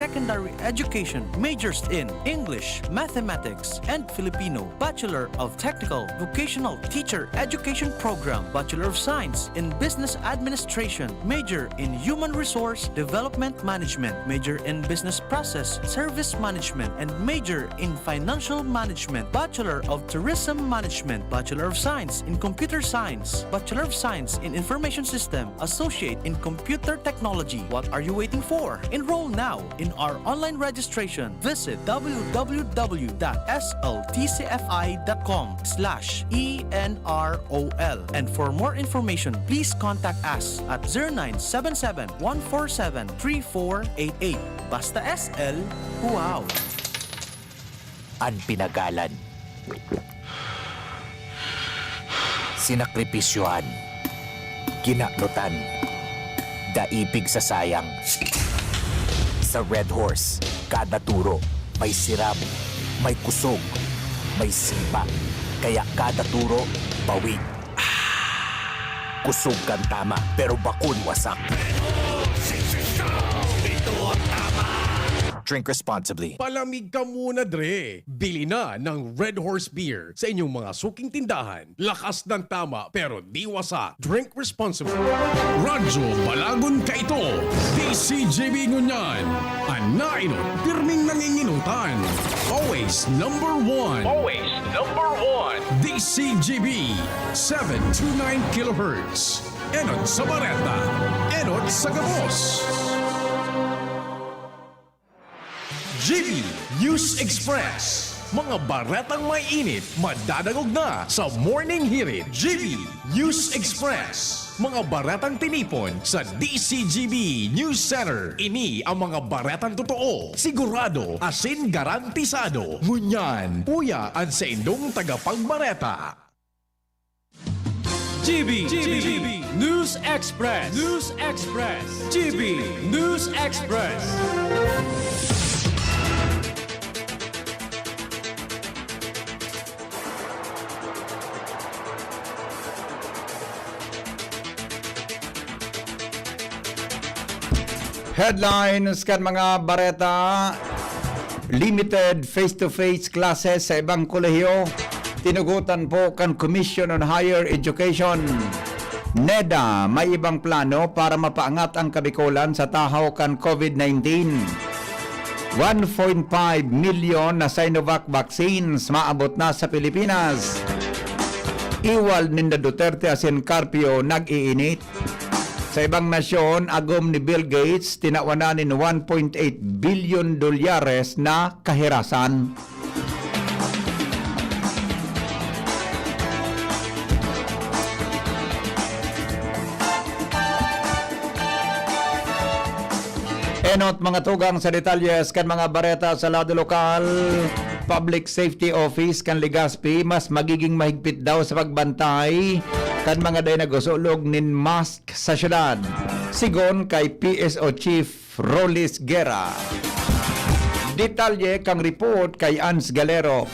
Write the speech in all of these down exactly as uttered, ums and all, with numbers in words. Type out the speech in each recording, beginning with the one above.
Secondary Education, majors in English, Mathematics, and Filipino, Bachelor of Technical Vocational Teacher Education Program, Bachelor of Science in Business Administration, major in Human Resource Development Management, major in Business Process Service Management, and major in Financial Management, Bachelor of Tourism Management, Bachelor of Science in Computer Science, Bachelor of Science in Information System, Associate in Computer Technology. What are you waiting for? Enroll now in our online registration. Visit w w w dot s l t c f i dot com slash e n r o l. And for more information, please contact us at zero nine seven seven, one four seven, three four eight eight. Basta S L, wow! An pinagalan, sinakripisyohan, kinaknutan, dai pigsasayang. Sa Red Horse, kada turo may siram, may kusog, may sipa. Kaya kada turo, bawi. Kusog kan tama, pero bakon wasak. Drink responsibly. Palamig ka muna, Dre. Bili na ng Red Horse Beer sa inyong mga suking tindahan. Lakas ng tama, pero di wasak. Drink responsibly. Radyo Balagon kaito, D C G B ngunyan. An nainot, pirming nanginginutan. Always number one. Always number one. D C G B, seven two nine kilohertz. Enot sa bareta, enot sa gabos. G B News Express. Mga baretang maiinit, madadangog na sa Morning Hirit. G B News Express. Mga baretang tinipon sa D C G B News Center. Ini ang mga baretang totoo, sigurado, asin garantisado. Ngunyan, uya an saindong tagapagbareta. G B, G B, News Express, News Express, G B News Express. Headlines kan mga bareta. Limited face-to-face classes sa ibang kolehiyo, tinugotan po kan Commission on Higher Education. NEDA may ibang plano para mapaangat ang Kabikolan sa tahaw kan COVID nineteen. One point five milyon na Sinovac vaccines maabot na sa Pilipinas. Iwal ninda Duterte asin Carpio nag-iinit. Sa ibang nasyon, agom ni Bill Gates, tinawan na nin one point eight billion dolyares na kahirasan. Enot mga tugang sa detalyes kan mga bareta sa lado lokal. Public Safety Office kan Legazpi mas magiging mahigpit daw sa pagbantay kan mga dai nag-usulog nin mask sa syudad, sigon kay P S O Chief Rolis Guerra. Detalye kang report kay Ans Galero.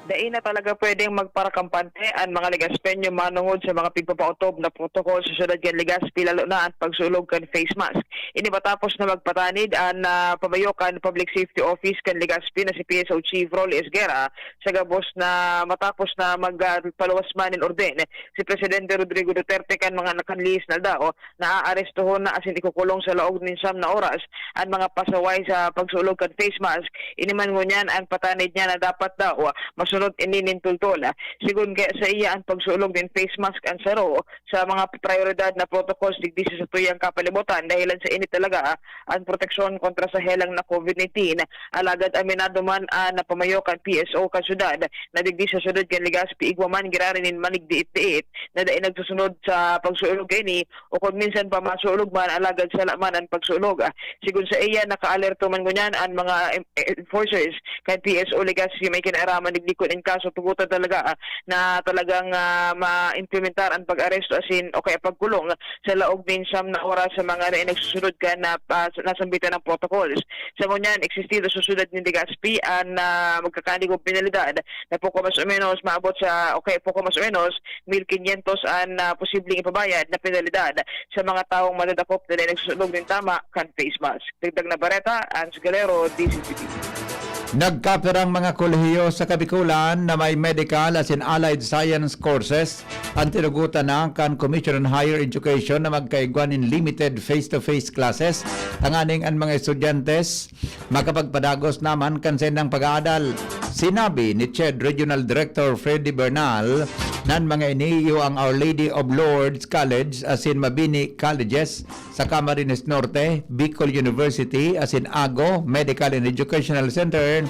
Dai na talaga pwedeng magparakampante an mga Legazpeño manongod sa mga pigpapaotob na protokol sa syudad kan Legazpi, lalo na an pagsulog kan face mask. Ini matapos na magpatanid an, ah, pamayo kan Public Safety Office kan Legazpi na si P S O Chief Rolly Esguerra sa gabos na matapos na mag, ah, paluwas man nin orden si Presidente Rodrigo Duterte kan mga nakanlihis na aldaw na aarestohon na asin ikukulong sa laog nin siyam na oras an mga pasaway sa pagsulog kan face mask. Ini man ngunyan an patanid niya na dapat daw masunod ini nin tultol. Sigon kaya sa iya, an pagsulog nin face mask an saro sa mga prayoridad na protocols digdi sa satuyang kapalibutan, dahilan sa ini talaga an proteksyon kontra sa helang na COVID nineteen. Alagad aminado man an napamayo kan P S O kan syudad na digdi sa syudad kan Legazpi igwa man giraray nin manigdiit-diit na dai nagsusunod sa pagsulog kaini o kun minsan pa masulog man alagad sala man an pagsulog. Sigon sa iya, nakaalerto man ngunyan an mga em-, enforcers kan P S O Legazpi may kinaaraman digdi kun So, tugutan talaga, ah, na talagang, ah, maimplementar an pag-aresto asin o kaya pagkulong sa laog nin siyam na oras sa mga dai nagsusunod kan, ah, pa-, nasambitan ng protocols. Sa ngunyan, existido sa syudad nin Legazpi an, ah, magkakanigong penalidad na poko mas o menos maabot sa, o kaya poko mas o menos mil kinyentos an, ah, posibleng ipabayad na penalidad sa mga tawong madadakop na dai nagsusunod nin tama kan face mask. Dagdag na bareta, Ans Galero, D Z T V. Nagkapirang mga kolehiyo sa Kabikulan na may medical asin allied science courses an tinugotan na kan Commission on Higher Education na magkaigwa nin limited face-to-face classes tanganing an mga estudyante makapagpadagos naman kan saindang pag-aadal. Sinabi ni CHED Regional Director Freddy Bernal na an mga ini iyo ang Our Lady of Lourdes College asin Mabini Colleges sa Camarines Norte, Bicol University asin AGO Medical and Educational Center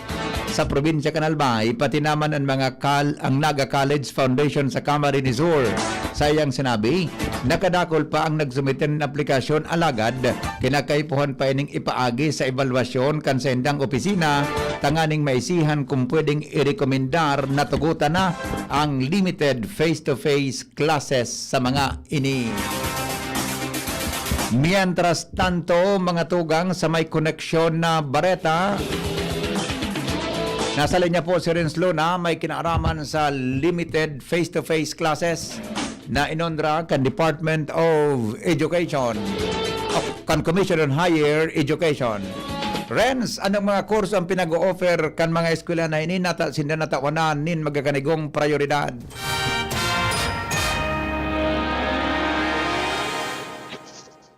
sa probinsya kan Albay, pati naman an mga kal-, ang Naga College Foundation sa Camarines Sur. Sa iyang sinabi, nakadakol pa ang nagsumite nin aplikasyon, alagad kinakaipuhan pa ining ipaagi sa ebalwasyon kan saindang opisina tanganing maisihan kung pwedeng irekomendar na tugutan na ang limited face-to-face classes sa mga ini. Mientras tanto, mga tugang, sa may koneksyon na bareta, nasa linya po si Renz Luna, may kinaaraman sa limited face-to-face classes na inonra kan Department of Education, o kan Commission on Higher Education. Renz, anong mga kurso ang pinag-o-offer kan mga eskwela na ini nata-, sinda natawanan nin magkakanigong prioridad?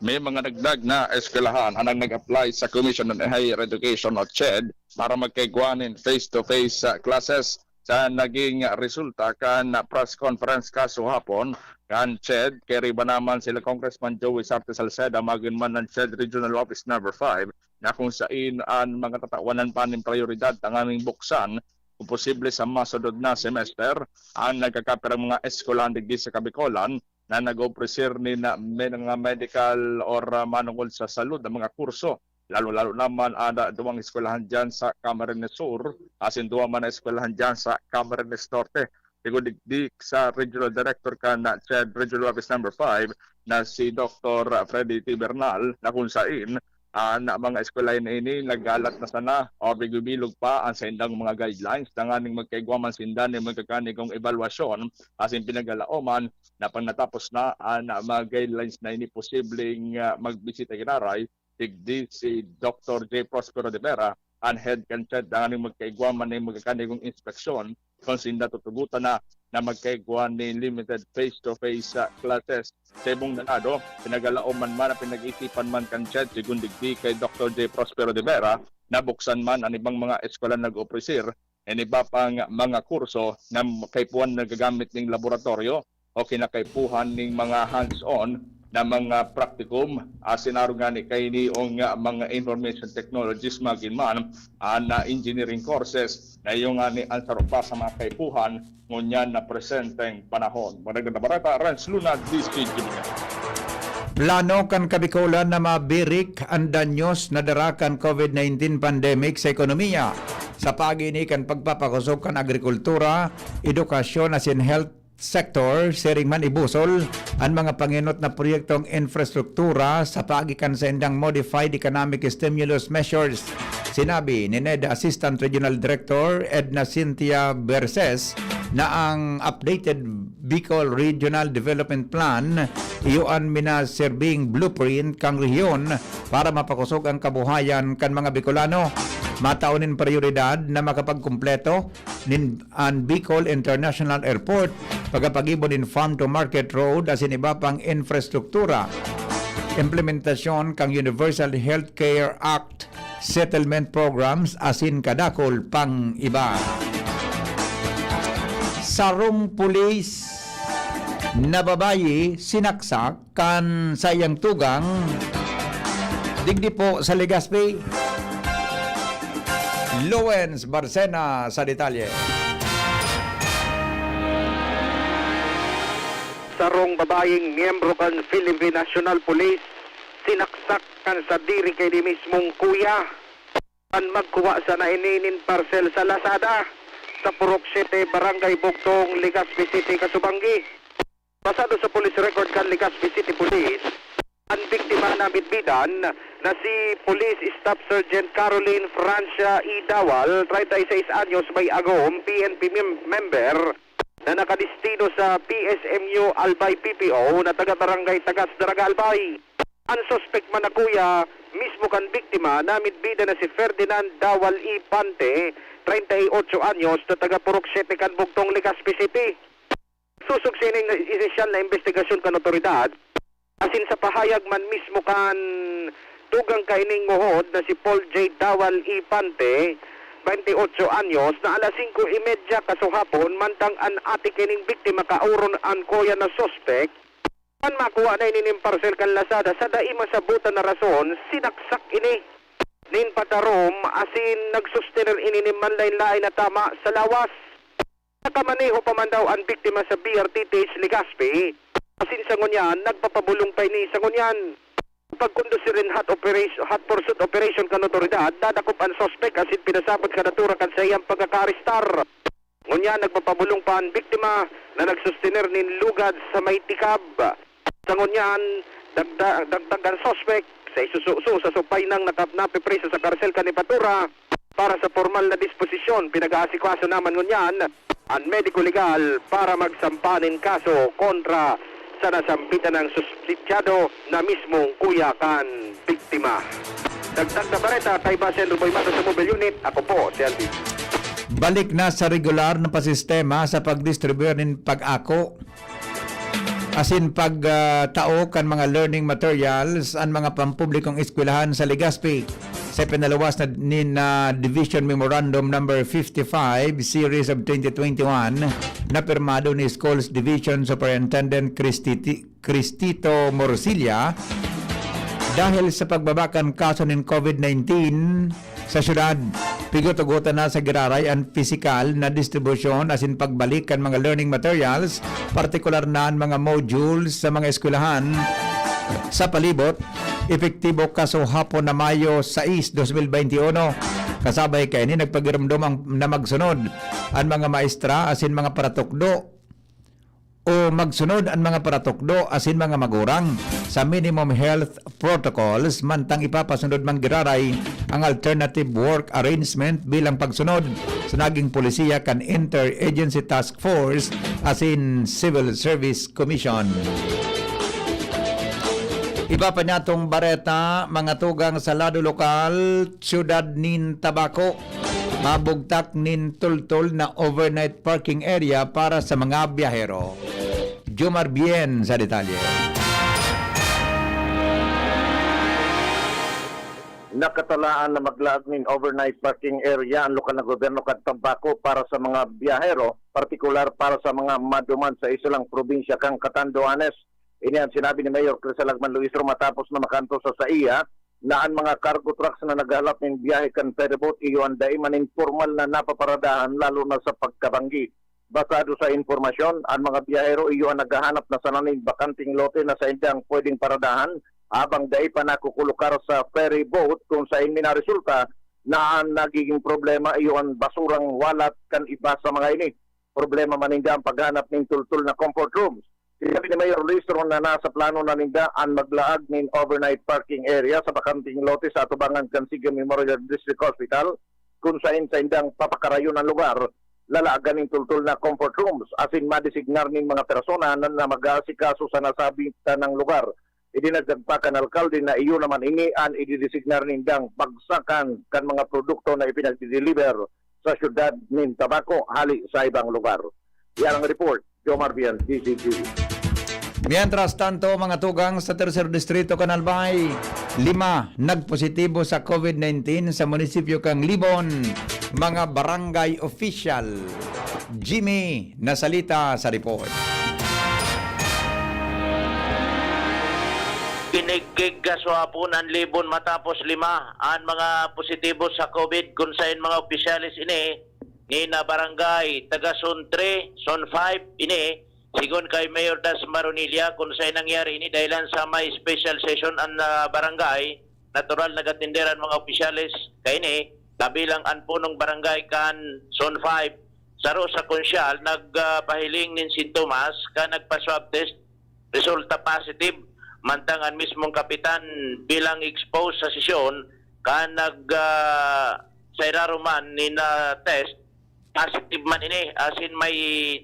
May mga dagdag na eskwelahan ang nag-apply sa Commission on Higher Education o CHED para magkaigwa nin face-to-face, ah, classes. Sa naging resulta kan press conference kasuhapon kan CHED, kairiba naman sila Congressman Joey Sarte Salceda, magin man ng CHED Regional Office Number five, na kung sain an mga tatawanan pa nin prioridad tanganing buksan kung posible sa masunod na semester, ang nagkakapirang mga eskwelahan digdi sa Kabikolan na nag-opreser nin, ah, mga medical or, ah, manungod sa salud na mga kurso. Lalo-lalo naman an, ah, duwang eskwelahan diyan sa Camarines Sur, asin duwa man na eskwelahan diyan sa Camarines Norte. Sigon digdi sa Regional Director kan, ah, CHED Regional Office Number five na si Doktor Freddy T. Bernal, na kung sain, ah, na mga eskwelahan na ini naggalat na sana o bigobilog pa ang saindang mga guidelines tanganing magkaigwa man sinda nin magkakanigong ebalwasyon asin pinagalaoman na pag natapos na an, ah, mga guidelines na ini, posibleng, ah, magbisita giraray digdi si Doktor J. Prospero de Vera, an head kan CHED, tanganing magkaigwa man nin magkakanigong inspeksyon kung sinda tutugutan na na magkaigwa nin limited face-to-face, ah, classes. Sa ibong danado, pinagalaoman man at pinag-isipan man kan CHED, sigon digdi kay Doktor J. Prospero de Vera, nabuksan man an ibang mga eskwela nag-opresir nin iba pang mga kurso na kaipuhan nagagamit ning laboratoryo o kinakaipuhan ning mga hands-on na mga praktikum, asin arog ngani kaini o nga mga information technologies, magin man an, ah, engineering courses na iyo ngani an saro pa sa mga kaipuhan ngunyan na presenteng panahon. Madagdag na bareta, Renz Luna, D Z T V. Plano kan Kabikolan na mabirik an danyos na dara kan COVID nineteen pandemic sa ekonomiya, sa paagi ini kan pagpapakosog kan agrikultura, edukasyon asin health sector, siring man ibusol an mga pangenot na proyektong infrastruktura sa paagi kan saindang Modified Economic Stimulus Measures. Sinabi ni NEDA Assistant Regional Director Edna Cynthia Berses na ang updated Bicol Regional Development Plan iyo an minaserbing blueprint kan rehiyon para mapakosog ang kabuhayan kan mga Bicolano. Matao nin prioridad na makapagkumpleto nin an Bicol International Airport, pagkapagibo nin farm to market road asin iba pang infrastruktura. Implementasyon kan Universal Healthcare Act, settlement programs asin kadakul pang iba. Sarong pulis na babayi sinaksak kan saiyang tugang digdi po sa Legazpi. Lowens Barcena sa detalye. Sarong babayeng miyembro kan Philippine National Police sinaksak kan sadiri kaini mismong kuya kan magkuha sana ini nin parcel sa Lazada. sa Purok Siete, Barangay Bugtong, Legazpi City, Casubangui. Basado sa police record kan Legazpi City Police, an biktima na midbidan na si Police Staff Sergeant Caroline Francia E. Dawal, treinta y seis anyos, may agom, P N P mem-, member, na nakadestino sa P S M U Albay P P O na taga Barangay Tagas, Daraga, Albay. An suspek man na kuya mismo kan biktima na midbidan na si Ferdinand Dawal E. Pante, treinta y ocho anyos, na taga Purok Siete kan Bugtong, Legazpi City. Sosog sa ining inisyal na imbestigasyon kan otoridad, asin sa pahayag man mismo kan tugang kaining ngohod na si Paul J. Dawal E. Pante, baynte otso anyos, na alas singko y medya kasuhapon, mantang an ate kaining biktima kaoron an kuya na suspek, kan makuha na ini nin parcel kan Lazada, sa dai masabutan na rason, sinaksak ini nin patarom asin nagsustener ini nin manlaen-laen na tama sa lawas. Nakamaneho pa man daw an biktima sa B R T T H Legazpi, asin sa ngunyan, nagpapabolong pa ini sa ngunyan. Pagkondusir nin hot operation, hot pursuit operation kan otoridad, nadakop an suspek asin pinasabot kan natura kan saiyang pagkakaarestar. Ngunyan, nagpapabolong pa an biktima na nagsustener nin lugad sa may tikab. Sa ngunyan, dagda-, dagdag an suspek sa isususo sa supay nang nakap-, napipriso sa karsel kan Ipatura. Para sa pormal na disposisyon, pinag-aasikaso naman ngunyan an mediko legal para magsampa nin kaso kontra sa nasambitan ng suspitsado na mismong kuya kan biktima. Dagdag na bareta, kaiba si Andrew Boy Mata sa Mobile Unit, ako po si Alvin. Balik na sa regular na pasistema sa pagdistribuir nin pag-ako asin pag, ah, tao kan mga learning materials an mga pampublikong eskwelahan sa Legazpi. Sa pinaluwas na nin, ah, Division Memorandum Number fifty-five, Series of twenty twenty-one, na pirmado ni Schools Division Superintendent Cristiti-, Cristito Morcilla, dahil sa pagbaba kan kaso nin COVID nineteen, sa syudad, pighugot-hugotan na sa giraray an pisikal na distribusyon asin pagbalik kan mga learning materials, partikular na an mga modules sa mga eskwelahan sa palibot, epektibo kasuhapon na Mayo sais, dos mil benti uno. Kasabay kaini, nagpagiromdom ang, na magsunod an mga maestra asin mga paratukdo o magsunod an mga paratukdo asin mga magurang sa minimum health protocols, mantang ipapasunod man giraray ang alternative work arrangement bilang pagsunod sa naging polisiya kan Interagency Task Force asin Civil Service Commission. Iba pa niyatong bareta, mga tugang sa lado lokal, siyudad nin Tabaco. Mabugtak nin tultol na overnight parking area para sa mga biyahero. Jomar Bien sa detalye. Nakatalaan na maglaag nin overnight parking area ang lokal na gobyerno kan Tabaco para sa mga biyahero, partikular para sa mga maduman sa isolang probinsya kan Catanduanes. Ini ang sinabi ni Mayor Crisalagman Luistro matapos na makantos sa saiya na an mga cargo trucks na naghahalap nin biyahe kan ferryboat iyo an dai man nin pormal na napaparadahan, lalo na sa pagkabanggi. Basado sa impormasyon, an mga biyahero iyo an naghahanap na sana nin bakanteng lote na saindang pwedeng paradahan, habang dai pa nakukulukar sa ferryboat, kung saen minaresulta na an nagiging problema iyo an basurang walat kan iba sa mga ini. Problema man ninda an paghanap nin tultol na comfort rooms. Sinabi ni Mayor Luis Ron na nasa plano na ninda an maglaag nin overnight parking area sa bakanteng lote sa atubangan kan Siga Memorial District Hospital, kun saen saindang papakarayon an lugar, lalaagan nin tultol na comfort rooms, asin madesignar nin mga persona na, na mag-aasikaso sa nasabi tanang lugar. Idinagdag pa kan alkalde na iyo naman ini an ididesignar nindang bagsakan kan mga produkto na ipinagdideliver sa siyudad nin Tabaco hali sa ibang lugar. Yan ang report, Jomar Bian, D Z T V. Mientras tanto, mga tugang sa Tercer Distrito kan Albay, lima nagpositibo sa COVID nineteen sa munisipyo kan Libon, mga barangay official. Jimmy Nasalita sa report. Kinigkig kaswapon an Libon matapos lima an mga positibo sa COVID, kun saen mga opisyales ini ni na barangay, taga Zone three, Zone five ini, sigon kay Mayor Das Maronilla, kun saen nangyari ini dahilan sa may special session an, ah, barangay. Natural, nag-atender an mga opisyales kaini, kabilang an punong barangay kan Zone five, saro sa konsyal nagpahiling nin sintomas kan nagpa-swab test, resulta positive, mantang an mismong kapitan bilang expose sa sesyon kan nag, ah, sa irarom man nin, ah, test, positive man ini, asin may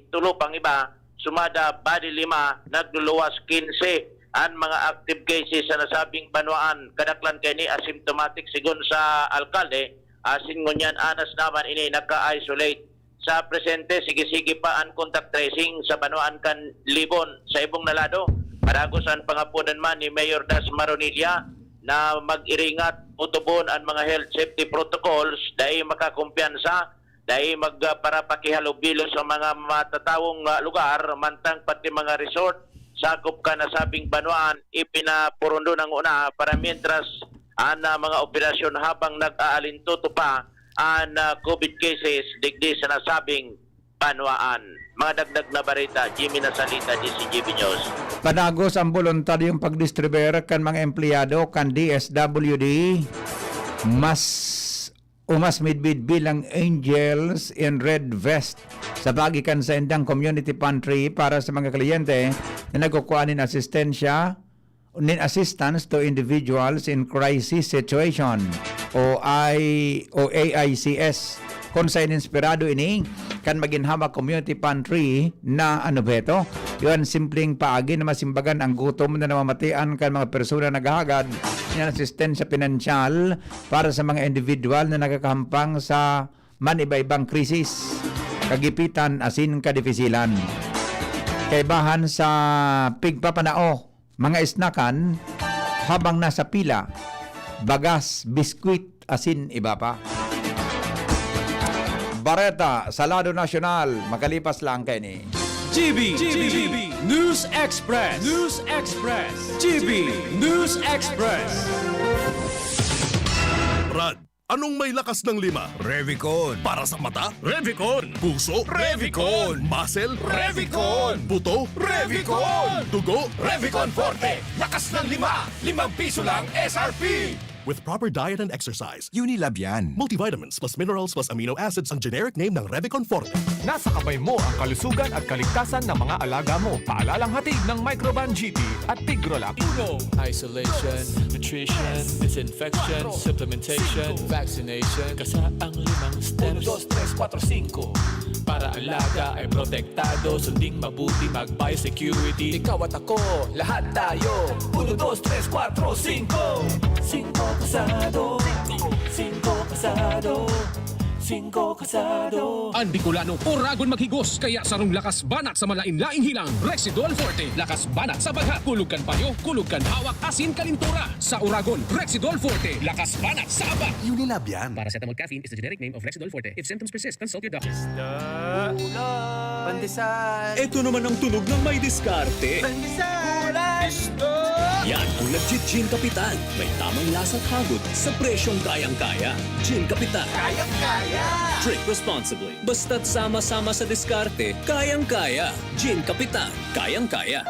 tulo pang iba, sumada bali lima, nagluluwas kinse an mga active cases sa nasabing banwaan. Kadaklan kaini asymptomatic, sigon sa alkalde, asin ngunyan anas naman ini nagka-isolate. Sa presente, sige-sige pa an contact tracing sa banwaan kan Libon. Sa ibong na lado, padagos an pangapodan man ni Mayor Das Maronilla na mag-iringat, tutubon an mga health safety protocols, dai makakumpiyansa, dai magparapakihalubilo sa mga matatawong, ah, lugar, mantang pati mga resort, sakop kan nasabing banwaan, ipinapurundo na nguna para mientras an, ah, mga operasyon habang nag-aalintuto pa an, ah, covid cases digdi sa nasabing banwaan. Mga dagdag na bareta, Jimmy Nasalita, D C G B News. Padagos an boluntaryong pagdistribuir kan mga empleyado kan D S W D, mas o mas midbid bilang Angels in Red Vest sa paagi kan saindang community pantry para sa mga kliyente na nagkukua nin asistensya, nin Assistance to Individuals in Crisis Situation o I, o A I C S, kun saen inspirado ini kan maginhawa community pantry na an obheto. Iyo an simpleng paagi na masimbagan ang gutom na namamatian kan mga persona naghahagad nin asistensya pinansyal para sa mga individual na nakakahampang sa man-iba-ibang krisis, kagipitan asin kadifisilan. Kaibahan sa pigpapanao, mga isnakan, habang nasa pila, bagas, biskwit, asin iba pa. Bareta sa lado nasyonal, makalipas lang kaini. G B, G B, News Express, News Express, G B News Express. Brad, anong may lakas ng lima? Revicon. Para sa mata? Revicon. Puso? Revicon. Muscle? Revicon. Buto? Revicon. Dugo? Revicon Forte. Lakas ng lima. Limang piso lang S R P. With proper diet and exercise. Unilab yan. Multivitamins plus minerals plus amino acids ang generic name ng Revicon Forte. Nasa kamay mo ang kalusugan at kaligtasan ng mga alaga mo. Paalalang hatid ng Microban G P at Tigrolab. Uno. Isolation, nutrition, disinfection, supplementation, vaccination. Kasa ang limang steps. Uno, dos, tres, kuwatro, singko. Para alaga ay protektado, sunding mabuti, mag-biosecurity. Ikaw at ako, lahat tayo. Uno, dos, tres, kuwatro, singko. Singko kasado. Singko kasado. Singko kasado. An Bicolano, oragon maghigos, kaya sarong lakas banat sa malain-laing hilang, Rexidol Forte. Lakas banat sa bagha, kulog kan payo, kulog kan hawak, asin kalintura. Sa oragon, Rexidol Forte. Lakas banat sa aba. Unilab yan. Paracetamol caffeine is the generic name of Rexidol Forte. If symptoms persist, consult your doctor. Isda. Pandesal. Ito naman ang tunog ng may diskarte. Pandesal. Isda. Yan ang nagji-Gin Kapitan. May tamang lasa at hagod sa presyong kayang-kaya. Gin Kapitan. Kayang-kaya. Drink responsibly. Basta't sama-sama sa diskarte, kayang-kaya. Gin Kapitan. Kayang-kaya.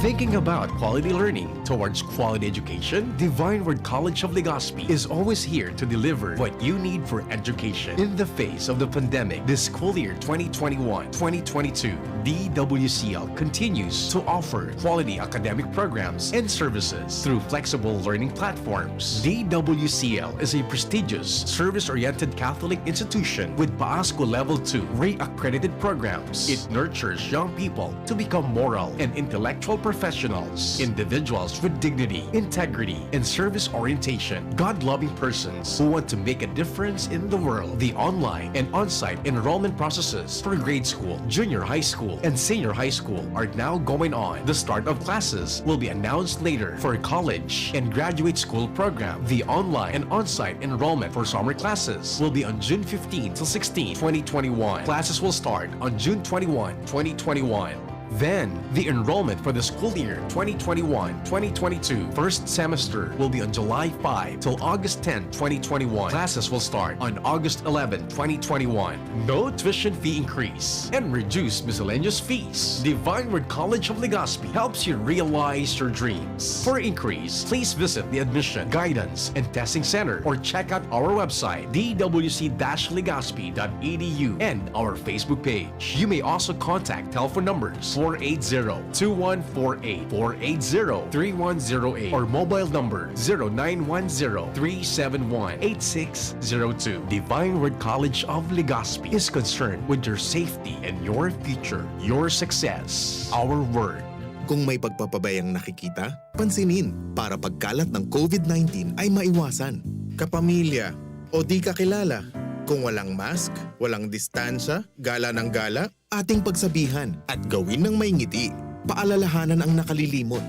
Thinking about quality learning towards quality education? Divine Word College of Legazpi is always here to deliver what you need for education. In the face of the pandemic, this school year twenty twenty-one twenty twenty-two, D W C L continues to offer quality academic programs and services through flexible learning platforms. D W C L is a prestigious, service-oriented Catholic institution with PASCU Level two re-accredited programs. It nurtures young people to become moral and intellectual professionals, individuals with dignity, integrity, and service orientation, God-loving persons who want to make a difference in the world. The online and on-site enrollment processes for grade school, junior high school, and senior high school are now going on. The start of classes will be announced later. For college and graduate school program, the online and on-site enrollment for summer classes will be on June fifteen to sixteen, twenty twenty-one. Classes will start on June twenty-one, twenty twenty-one. Then, the enrollment for the school year twenty twenty-one twenty twenty-two first semester will be on July five till August tenth, twenty twenty-one. Classes will start on August eleventh, twenty twenty-one. No tuition fee increase and reduced miscellaneous fees. Divine Word College of Legazpi helps you realize your dreams. For inquiries, please visit the Admission, Guidance, and Testing Center or check out our website, d w c dash legazpi dot e d u, and our Facebook page. You may also contact telephone numbers four eight zero, two one four eight, four eight zero, three one zero eight, or mobile number zero nine one zero, three seven one, eight six zero two. Divine Word College of Legazpi is concerned with your safety and your future, your success, our word. Kung may pagpapabayang nakikita, pansinin para pagkalat ng covid nineteen ay maiwasan. Kapamilya o di kakilala, kung walang mask, walang distansya, gala ng gala, ating pagsabihan at gawin ng may ngiti. Paalalahanan ang nakalilimot.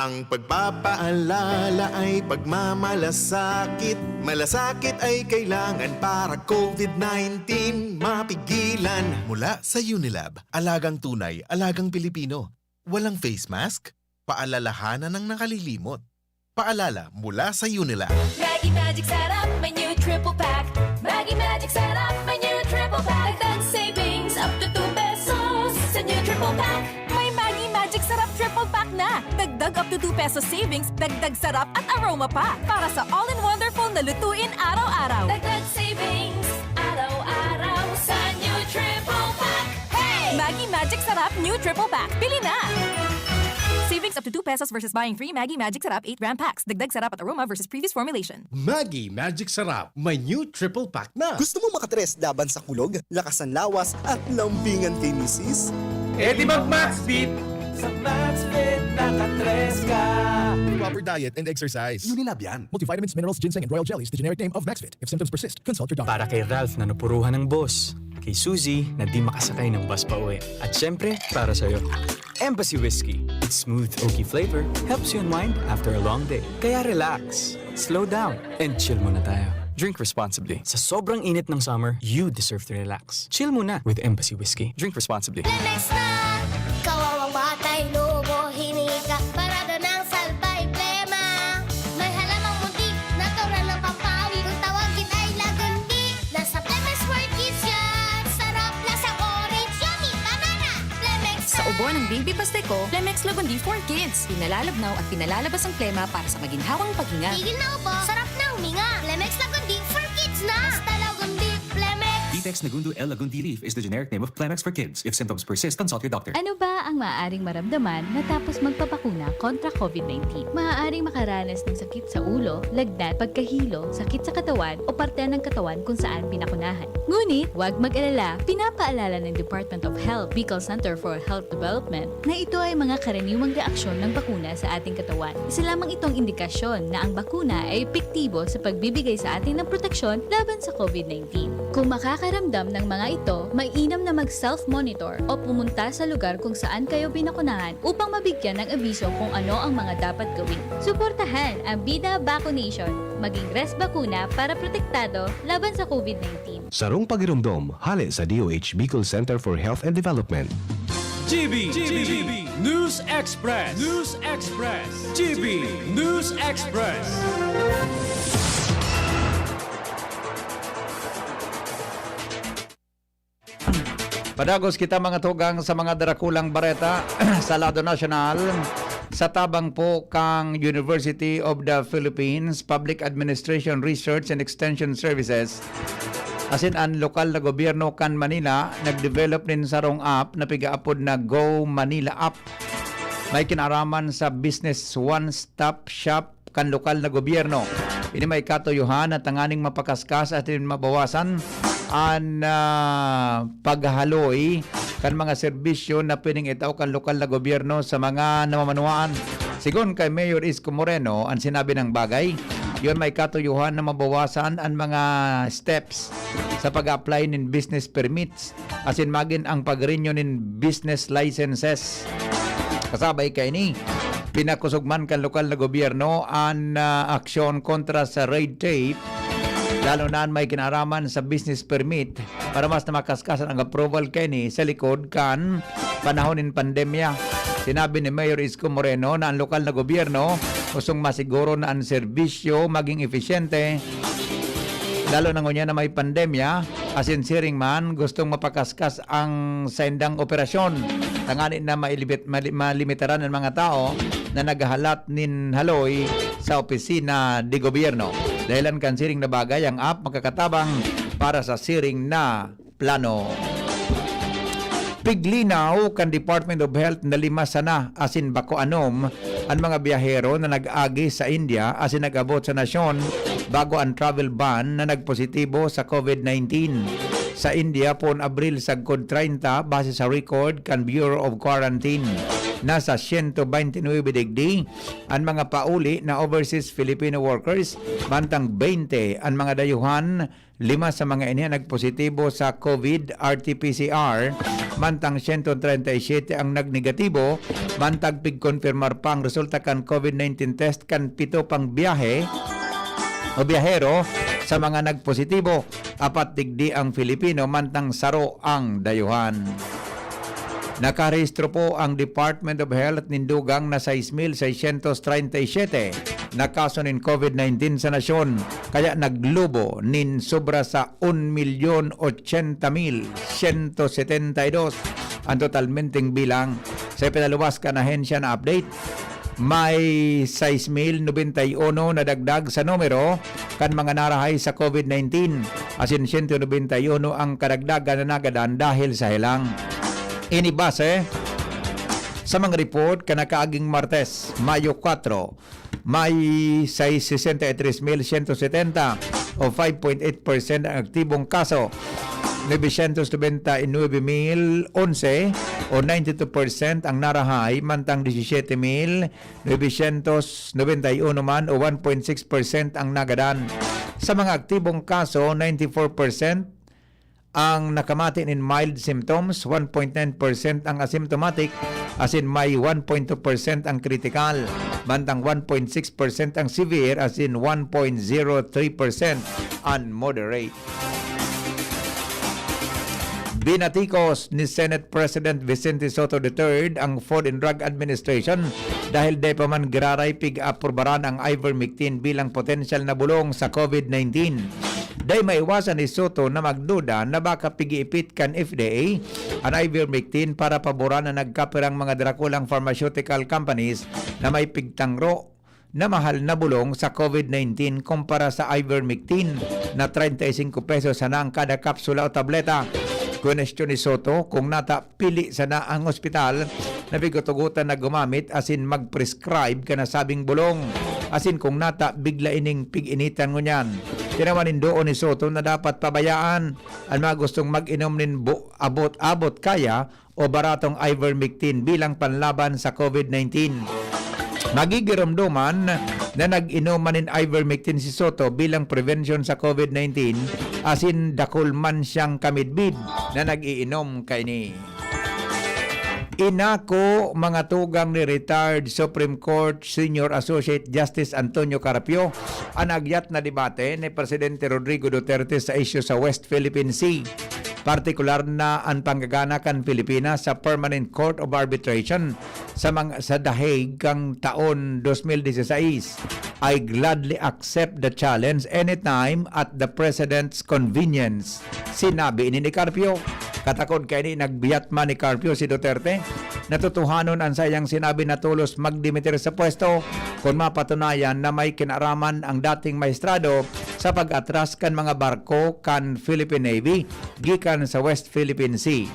Ang pagpapaalala ay pagmamalasakit. Malasakit ay kailangan para covid nineteen mapigilan. Mula sa Unilab, alagang tunay, alagang Pilipino. Walang face mask? Paalalahanan ang nakalilimot. Paalala mula sa Unilab. Maggi Magic Sarap, may new triple pack. Maggi Magic Sarap, may new triple pack. Dagdag savings up to two pesos sa new triple pack. May Maggi Magic Sarap triple pack na. Dagdag up to two pesos savings, dagdag sarap at aroma pa. Para sa all-in-wonderful na lutuin araw-araw. Dagdag savings araw-araw sa new triple pack. Hey! Maggi Magic Sarap new triple pack. Bili na! Savings up to two pesos versus buying three Maggi Magic Sarap eight gram packs. Dagdag sarap at aroma versus previous formulation. Maggi Magic Sarap, may new triple pack na. Gusto mo makatres laban sa kulog, lakas ng lawas, at lambingan kay misis? Eh di mag-Maxfit! Sa Maxfit, nakatres ka! Proper diet and exercise. Unilab yan. Multivitamins, minerals, ginseng, and royal jellies, the generic name of Maxfit. If symptoms persist, consult your doctor. Para kay Ralph na napuruhan ng boss. Kay Suzy na di makasakay ng bus pa uwi. At syempre, para sa'yo. Embassy Whiskey. Its smooth, oaky flavor helps you unwind after a long day. Kaya relax, slow down, and chill muna tayo. Drink responsibly. Sa sobrang init ng summer, you deserve to relax. Chill muna with Embassy Whiskey. Drink responsibly. Lemex na! Kawawang batay, lobo, hinika, parada ng salbay, plema. May halamang muntik, natural na pampawi. Kung tawagin ay lagundi, nasa Lemex for Kids yan. Sarap, lasang orange, yummy, banana. Lemex Sa na! Ubo ng baby pastiko, Lemex Lagundi for Kids. Pinalalabnaw at pinalalabas ang plema para sa maginhawang paghinga. Tigil na ubo, sarap na huminga. Lemex Lagundi for Kids na! Basta Lagundi, Lemex! Vitex Nagundo L Lagundi Leaf is the generic name of Plemex for Kids. If symptoms persist, consult your doctor. Ano ba ang maaaring maramdaman matapos magpabakuna kontra covid nineteen? Maaaring makaranas ng sakit sa ulo, lagnat, pagkahilo, sakit sa katawan, o parte ng katawan kung saan binakunahan. Ngunit, huwag mag-alala, pinapaalala ng Department of Health, Bicol Center for Health Development, na ito ay mga karaniwang reaksyon ng bakuna sa ating katawan. Isa lamang itong indikasyon na ang bakuna ay epektibo sa pagbibigay sa atin ng proteksyon laban sa covid nineteen. Kung makakaramdam ng mga ito, mainam na mag-self-monitor o pumunta sa lugar kung saan kayo binakunahan upang mabigyan ng abiso kung ano ang mga dapat gawin. Suportahan ang Bida Vaccination. Maging res bakuna para protektado laban sa covid nineteen. Sarong pagiromdom, hale sa D O H Bicol Center for Health and Development. G B, G B, News Express, News Express, G B News Express. Padagos kita, mga tugang, sa mga darakulang bareta sa lado nasyonal. Sa tabang po kang University of the Philippines Public Administration Research and Extension Services, asin an lokal na gobyerno kan Manila, nag-develop nin sarong app na pigaapod na Go Manila App. May kinaaraman sa Business One Stop Shop kan lokal na gobyerno. Ini may katuyohan na tanganing mapakaskas asin mabawasan an, ah, paghahaloy kan mga serbisyo na pwedeng itao kan lokal na gobyerno sa mga namamanuan. Sigon kay Mayor Isko Moreno, an sinabi ng bagay, iyon may katuyohan na mabawasan an mga steps sa pag-apply nin business permits asin magin ang pag-renew nin business licenses. Kasabay kaini, pinakusog man kan lokal na gobyerno an, ah, aksyon kontra sa red tape lalo na an may kinaaraman sa business permit, para mas na makaskasan ang approval kaini sa likod kan panahon nin pandemya. Sinabi ni Mayor Isko Moreno na ang lokal na gobyerno gustong masiguro na ang serbisyo maging epesyente, lalo na ngunyan na may pandemya, asin siring man gustong mapakaskas ang saindang operasyon, tangani na mailibit-, mali-, malimitaran ang mga tao na naghahalat nin haloy sa opisina de gobyerno. Dahilan kan siring na bagay, ang app makakatabang para sa siring na plano. Piglinaw kan Department of Health na lima sana asin bako anom an mga biyahero na nag-agi sa India asin nag-abot sa nasyon bago an travel ban na nagpositibo sa COVID nineteen. Sa India, poon Abril sagkod treinta, base sa record kan Bureau of Quarantine, nasa siyento bente nuebe digdi an mga pauli na overseas Filipino workers, mantang bente an mga dayuhan. Lima sa mga ini an nagpositibo sa COVID R T P C R, mantang siyento treinta y siyete ang nagnegatibo, mantang pigkonfirmar pa ang resulta kan COVID nineteen test kan pito pang biyahe o biyahero sa mga nagpositibo. Apat digdi ang Filipino, mantang saro ang dayuhan. Nakarehistro po ang Department of Health nin dugang na sais mil seiscientos treinta y siete na kaso nin COVID nineteen sa nasyon, kaya naglubo nin sobra sa un milyon ochenta mil siyento setenta y dos ang totalmenteng bilang. Sa ipinaluwas kan ahensya na update, may sais mil nobenta y uno na dagdag sa numero kan mga narahay sa COVID nineteen, asin siyento nobenta y uno ang kadagdagan na nagadan dahil sa helang. Ini base sa mga report kan nakaaging Martes, Mayo kwatro, may sais sesenta y tres mil siyento setenta o five point eight percent ang aktibong kaso, novecientos nobenta y nuebe mil onse o ninety-two percent ang narahay, mantang disisiyete mil novecientos nobenta y uno man o one point six percent ang nagadan. Sa mga aktibong kaso, ninety-four percent ang nakamati nin mild symptoms, one point nine percent ang asymptomatic, asin may one point two percent ang critical, mantang one point six percent ang severe, asin one point zero three percent ang moderate. Binatikos ni Senate President Vicente Sotto the third ang Food and Drug Administration dahil dai pa man giraray pig-aprubaran ang ivermectin bilang potensyal na bulong sa COVID nineteen. Dai maiwasan ni Sotto na magduda na baka pig-iipit kan F D A an ivermectin para paboran an nagkapirang mga drakulang pharmaceutical companies na may pigtangro na mahal na bulong sa COVID nineteen kumpara sa ivermectin na treinta y cinco pesos sana ang kada kapsula o tableta. Kwenestyon ni Sotto kung nata pili sana ang ospital na pighutugotan na gumamit asin mag-prescribe kan nasabing bulong, asin kung nata bigla ining pig-initan ngunyan. Tinawan nin duon ni Sotto na dapat pabayaan an mga gustong mag-inom nin bu-, abot-abot kaya o baratong ivermectin bilang panlaban sa COVID nineteen. Magigiromdoman na nag-inom man nin ivermectin si Sotto bilang prevention sa COVID nineteen, asin dakul man siyang kamidbid na nag-iinom kaini. Inako mga tugang ni retired Supreme Court Senior Associate Justice Antonio Carpio an agyat na debate ni Presidente Rodrigo Duterte sa isyu sa West Philippine Sea, partikular na an panggagana kan Pilipinas sa Permanent Court of Arbitration sa mga, sa The Hague kan taon dos mil disisais. "I gladly accept the challenge anytime at the President's convenience," sinabi ini ni Carpio. Katakod kaini, nagbiyat man ni Carpio si Duterte. Natutuhanon an saiyang sinabi na tolos magdimitir sa pwesto kun mapatunayan na may kinaraman ang dating mahistrado sa pag-atras kan mga barko kan Philippine Navy gikan sa West Philippine Sea.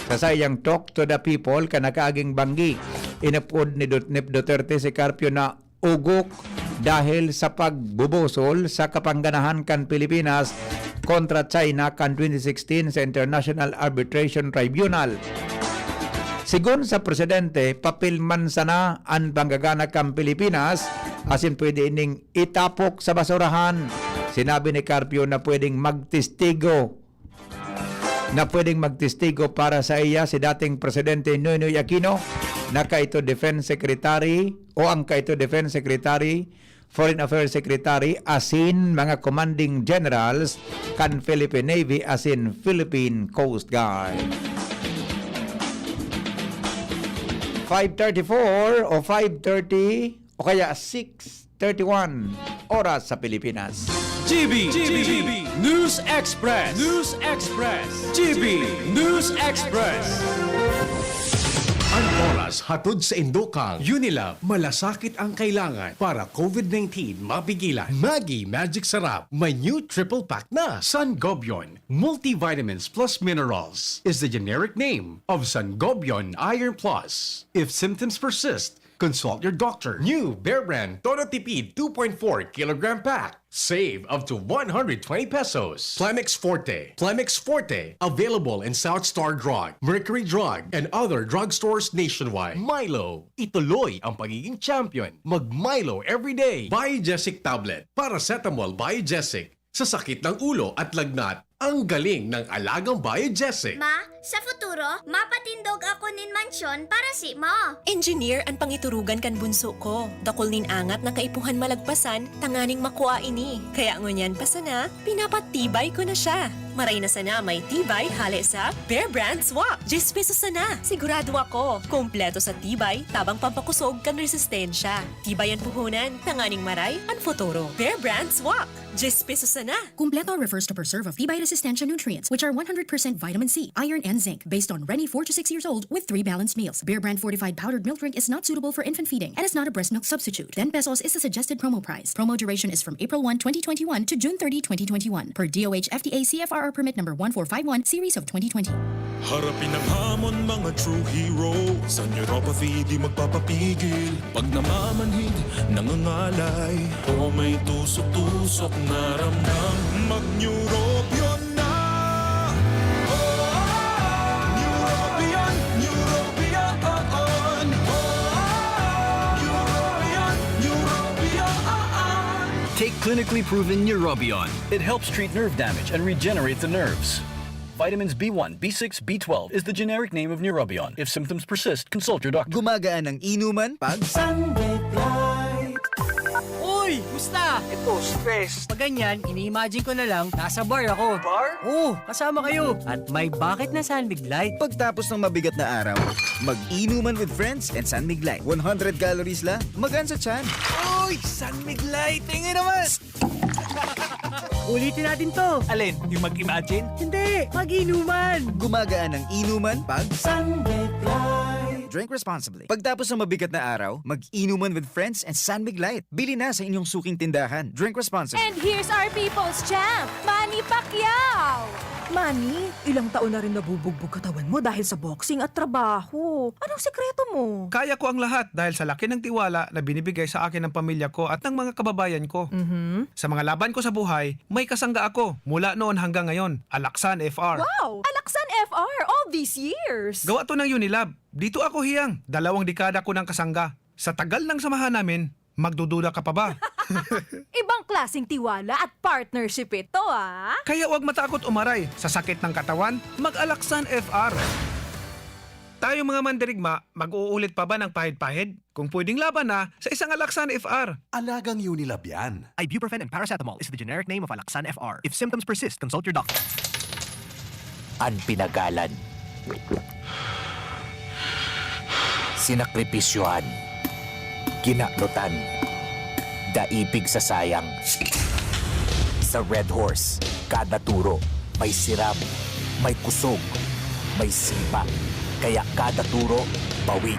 Sa saiyang Talk to the People kan nakaaging banggi, inupod ni Dut-, ni Duterte si Carpio na ugok dahil sa pagbubusol sa kapangganahan kan Pilipinas kontra China kan twenty sixteen sa International Arbitration Tribunal. Sigon sa presidente, papel man sana an panggagana kan Pilipinas, asin pwede ining itapok sa basurahan. Sinabi ni Carpio na pwedeng magtestigo na pwedeng magtestigo para saiya si dating Presidente Noynoy Aquino, na kaito Defense Secretary o ang kaito Defense Secretary Foreign Affairs Secretary asin mga commanding generals kan Philippine Navy asin Philippine Coast Guard. Five thirty-four o five thirty o kaya six thirty-one oras sa Pilipinas. G B, G B, News Express, News Express, G B, News Express. Ang oras hatod sa indukang Unilab, malasakit ang kailangan para COVID nineteen mapigilan. Maggi Magic Sarap, may new triple pack na. Sangobion, multivitamins plus minerals, is the generic name of Sangobion Iron Plus. If symptoms persist, consult your doctor. New Bear Brand Todo Tipid two point four kilogram pack. Save up to one hundred twenty pesos. Plemex Forte. Plemex Forte. Available in South Star Drug, Mercury Drug, and other drugstores nationwide. Milo. Ituloy ang pagiging champion. Mag Milo everyday. Biogesic Tablet. Paracetamol Biogesic. Sa sakit ng ulo at lagnat, ang galing ng alagang Biogesic. Ma, sa futuro, mapatindog ako nin mansyon para si mo. Engineer an pangiturugan kan bunso ko. Dakul nin angat na kaipuhan malagpasan tanganing makua ini. Kaya ngunyan pa sana, pinapatibay ko na siya. Maray na sana may tibay hale sa Bear Brand Swak. Diyes pesos sana. Sigurado ako, kompleto sa tibay, tabang pampakusog kan resistensya. Tibay an puhunan, tanganing maray an futuro. Bear Brand Swak. Diyes pesos sana. Kumpleto refers to preserve of tibay resistensya nutrients, which are one hundred percent vitamin C, iron, and zinc, based on Reni four to six years old with three balanced meals. Bear Brand fortified powdered milk drink is not suitable for infant feeding and is not a breast milk substitute. Ten pesos is the suggested promo price. Promo duration is from April one, twenty twenty-one to June thirty, twenty twenty-one, per D O H F D A C F R R permit number one four five one, series of twenty twenty. Harapin ang hamon, mga true hero. Sa neuropathy, di magpapapigil. Pag namamanhid, nangangalay, o may tusok-tusok na ramdam, mag-Neurobion na! Oh, Neurobion, Neurobion, oh, oh. Neurobion, Neurobion, oh, oh. Take clinically proven Neurobion. It helps treat nerve damage and regenerate the nerves. Vitamins B one, B six, B twelve is the generic name of Neurobion. If symptoms persist, consult your doctor. Gumagaan ang inuman pag Uy! Musta? Ito, stress. Pag ganyan, ini-imagine ko na lang, nasa bar ako. Bar? Oo, kasama kayo. At may bakit na San Mig Light. Pagtapos ng mabigat na araw, mag-inuman with friends and San Mig Light. One hundred calories lang, magaan sa tiyan. Uy! San Mig Light! Tingin naman! Ulitin natin to. Alin? Yung mag-imagine? Hindi! Mag-inuman! Gumagaan ang inuman pag San Mig Light. Drink responsibly. Pagtapos ng mabigat na araw, mag-inuman with friends and San Mig Light. Bili na sa inyong suking tindahan. Drink responsibly. And here's our people's champ, Manny Pacquiao! Manny, ilang taon na rin nabubugbog katawan mo dahil sa boxing at trabaho. Anong sikreto mo? Kaya ko ang lahat dahil sa laki ng tiwala na binibigay sa akin ng pamilya ko at ng mga kababayan ko. Mhm. Sa mga laban ko sa buhay, may kasangga ako mula noon hanggang ngayon, Alaksan F R. Wow! Alaksan F R all these years! Gawa to ng Unilab. Dito ako hiyang, dalawang dekada ko ng kasangga. Sa tagal ng samahan namin, magdududa ka pa ba? Ibang klaseng tiwala at partnership ito, ah! Kaya huwag matakot umaray sa sakit ng katawan, mag-Alaksan F R. Tayong mga mandirigma, mag-uulit pa ba ng pahid-pahid? Kung pwedeng laban na, sa isang Alaksan F R. Alagang Unilab yan. Ibuprofen and paracetamol is the generic name of Alaksan F R. If symptoms persist, consult your doctor. An pinagalan, sinakripisyohan, kinaknutan, daipig sa sayang. Sa Red Horse, kada turo may siram, may kusog, may sipa. Kaya kada turo, bawi.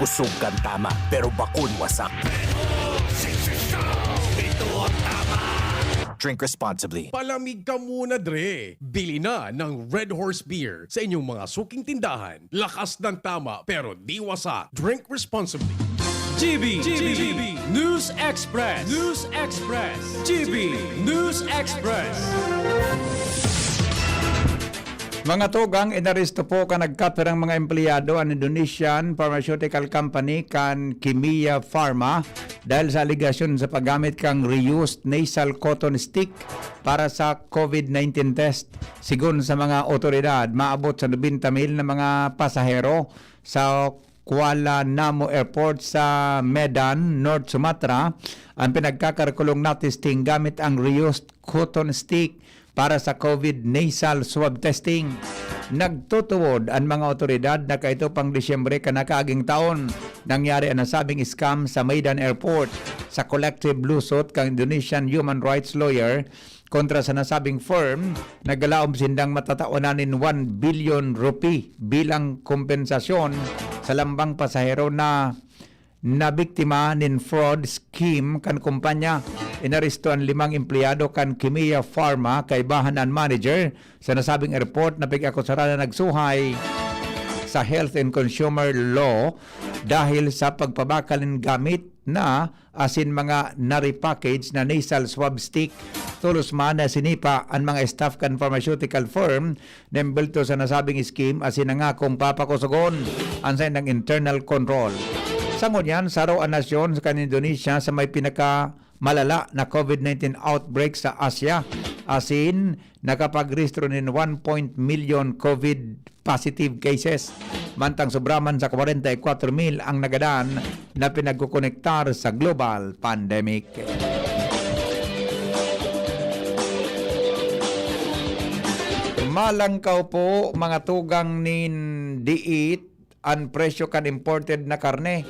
Kusog kan tama, pero bakun wasak. Drink responsibly. Palamig ka muna, Dre! Bili na ng Red Horse Beer sa inyong mga suking tindahan. Lakas ng tama pero di wasak. Drink responsibly. G B, G B, News Express, News Express, G B, News Express. Mga tugang, inaresto po kan nagkapirang mga empleyado an Indonesian pharmaceutical company kan Kimia Pharma dahil sa alegasyon sa paggamit kan reused nasal cotton stick para sa COVID nineteen test. Sigon sa mga otoridad, maabot sa nobenta mil na mga pasahero sa Kuala Namu Airport sa Medan, North Sumatra, ang pinagkakarkulong na testing gamit ang reused cotton stick para sa COVID nasal swab testing. Nagtutuwod an mga awtoridad na kaito pang Disyembre kan nakaaging taon, nangyari an nasabing scam sa Medan Airport. Sa collective lawsuit kan Indonesian human rights lawyer kontra sa nasabing firm, naglaom sindang matatawanan nin one billion rupee bilang kompensasyon sa lambang pasahero na nabiktima nin fraud scheme kan kumpanya. Inaresto an limang empleyado kan Kimia Pharma, kaibahan an manager sa nasabing airport na pig-akusara na nagsuhay sa Health and Consumer Law dahil sa pagpabakal nin gamit na asin mga na-repackage na nasal swab stick. Tolos man na sinipa an mga staff kan pharmaceutical firm na embulto sa nasabing scheme asin nangakong papakusogon an saindang internal control. Sa ngunyan, saro an nasyon kan Indonesia sa may pinakamalala na COVID nineteen outbreak sa Asia, asin nakapagrehistro nin one point million COVID positive cases, mantang sobra man sa kwarenta y kwatro mil ang nagadan na pinagkokonektar sa global pandemic. Malangkaw po, mga tugang nin diit, an presyo kan imported na karne.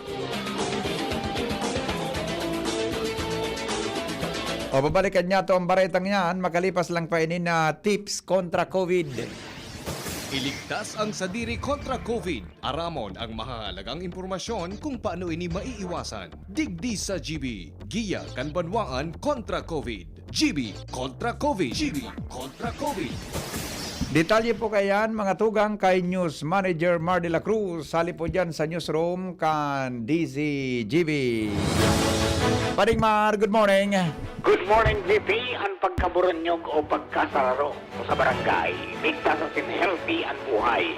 O, babalikan niya to ang baretang yan, makalipas lang pa ini na tips kontra COVID. Iligtas ang sadiri kontra COVID. Aramon ang mahahalagang impormasyon kung paano ini maiiwasan. Digdi sa G B, giya kan banwaan kontra COVID. G B kontra COVID. G B kontra COVID. Detalye po kayan, mga tugang, kay News Manager Mar de la Cruz. Hali po dyan sa newsroom kan D Z G B. Paring Mar, good morning. Good morning, G P. Ang pagkaburanyog o pagkasararo sa barangay, ligtas asin healthy ang buhay.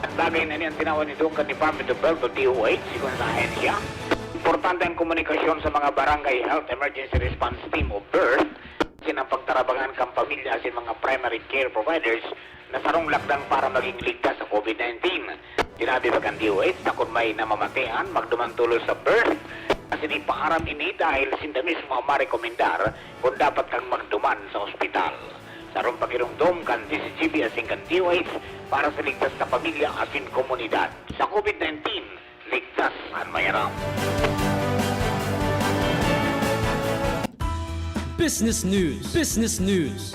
At bagay na niyan tinawan ni Dong kan Department of Health o D O H, sigon sa ahensya. Importante ang komunikasyon sa mga Barangay Health Emergency Response Team o birth, asin ang pagtarabangan kan pamilya asin mga primary care providers na sarong lakdang para maging ligtas sa COVID nineteen. Sinabi pa kan D O H na kun may namamatean, magduman tolos sa birth, asin ipaaram ini dahil sinda mismo ang marekomendar kun dapat kang magduman sa ospital. Sarong pagiromdom kan D Z G B asin kan D O H para sa ligtas na pamilya asin komunidad. Sa COVID nineteen, ligtas an mayaram. Business News. Business News.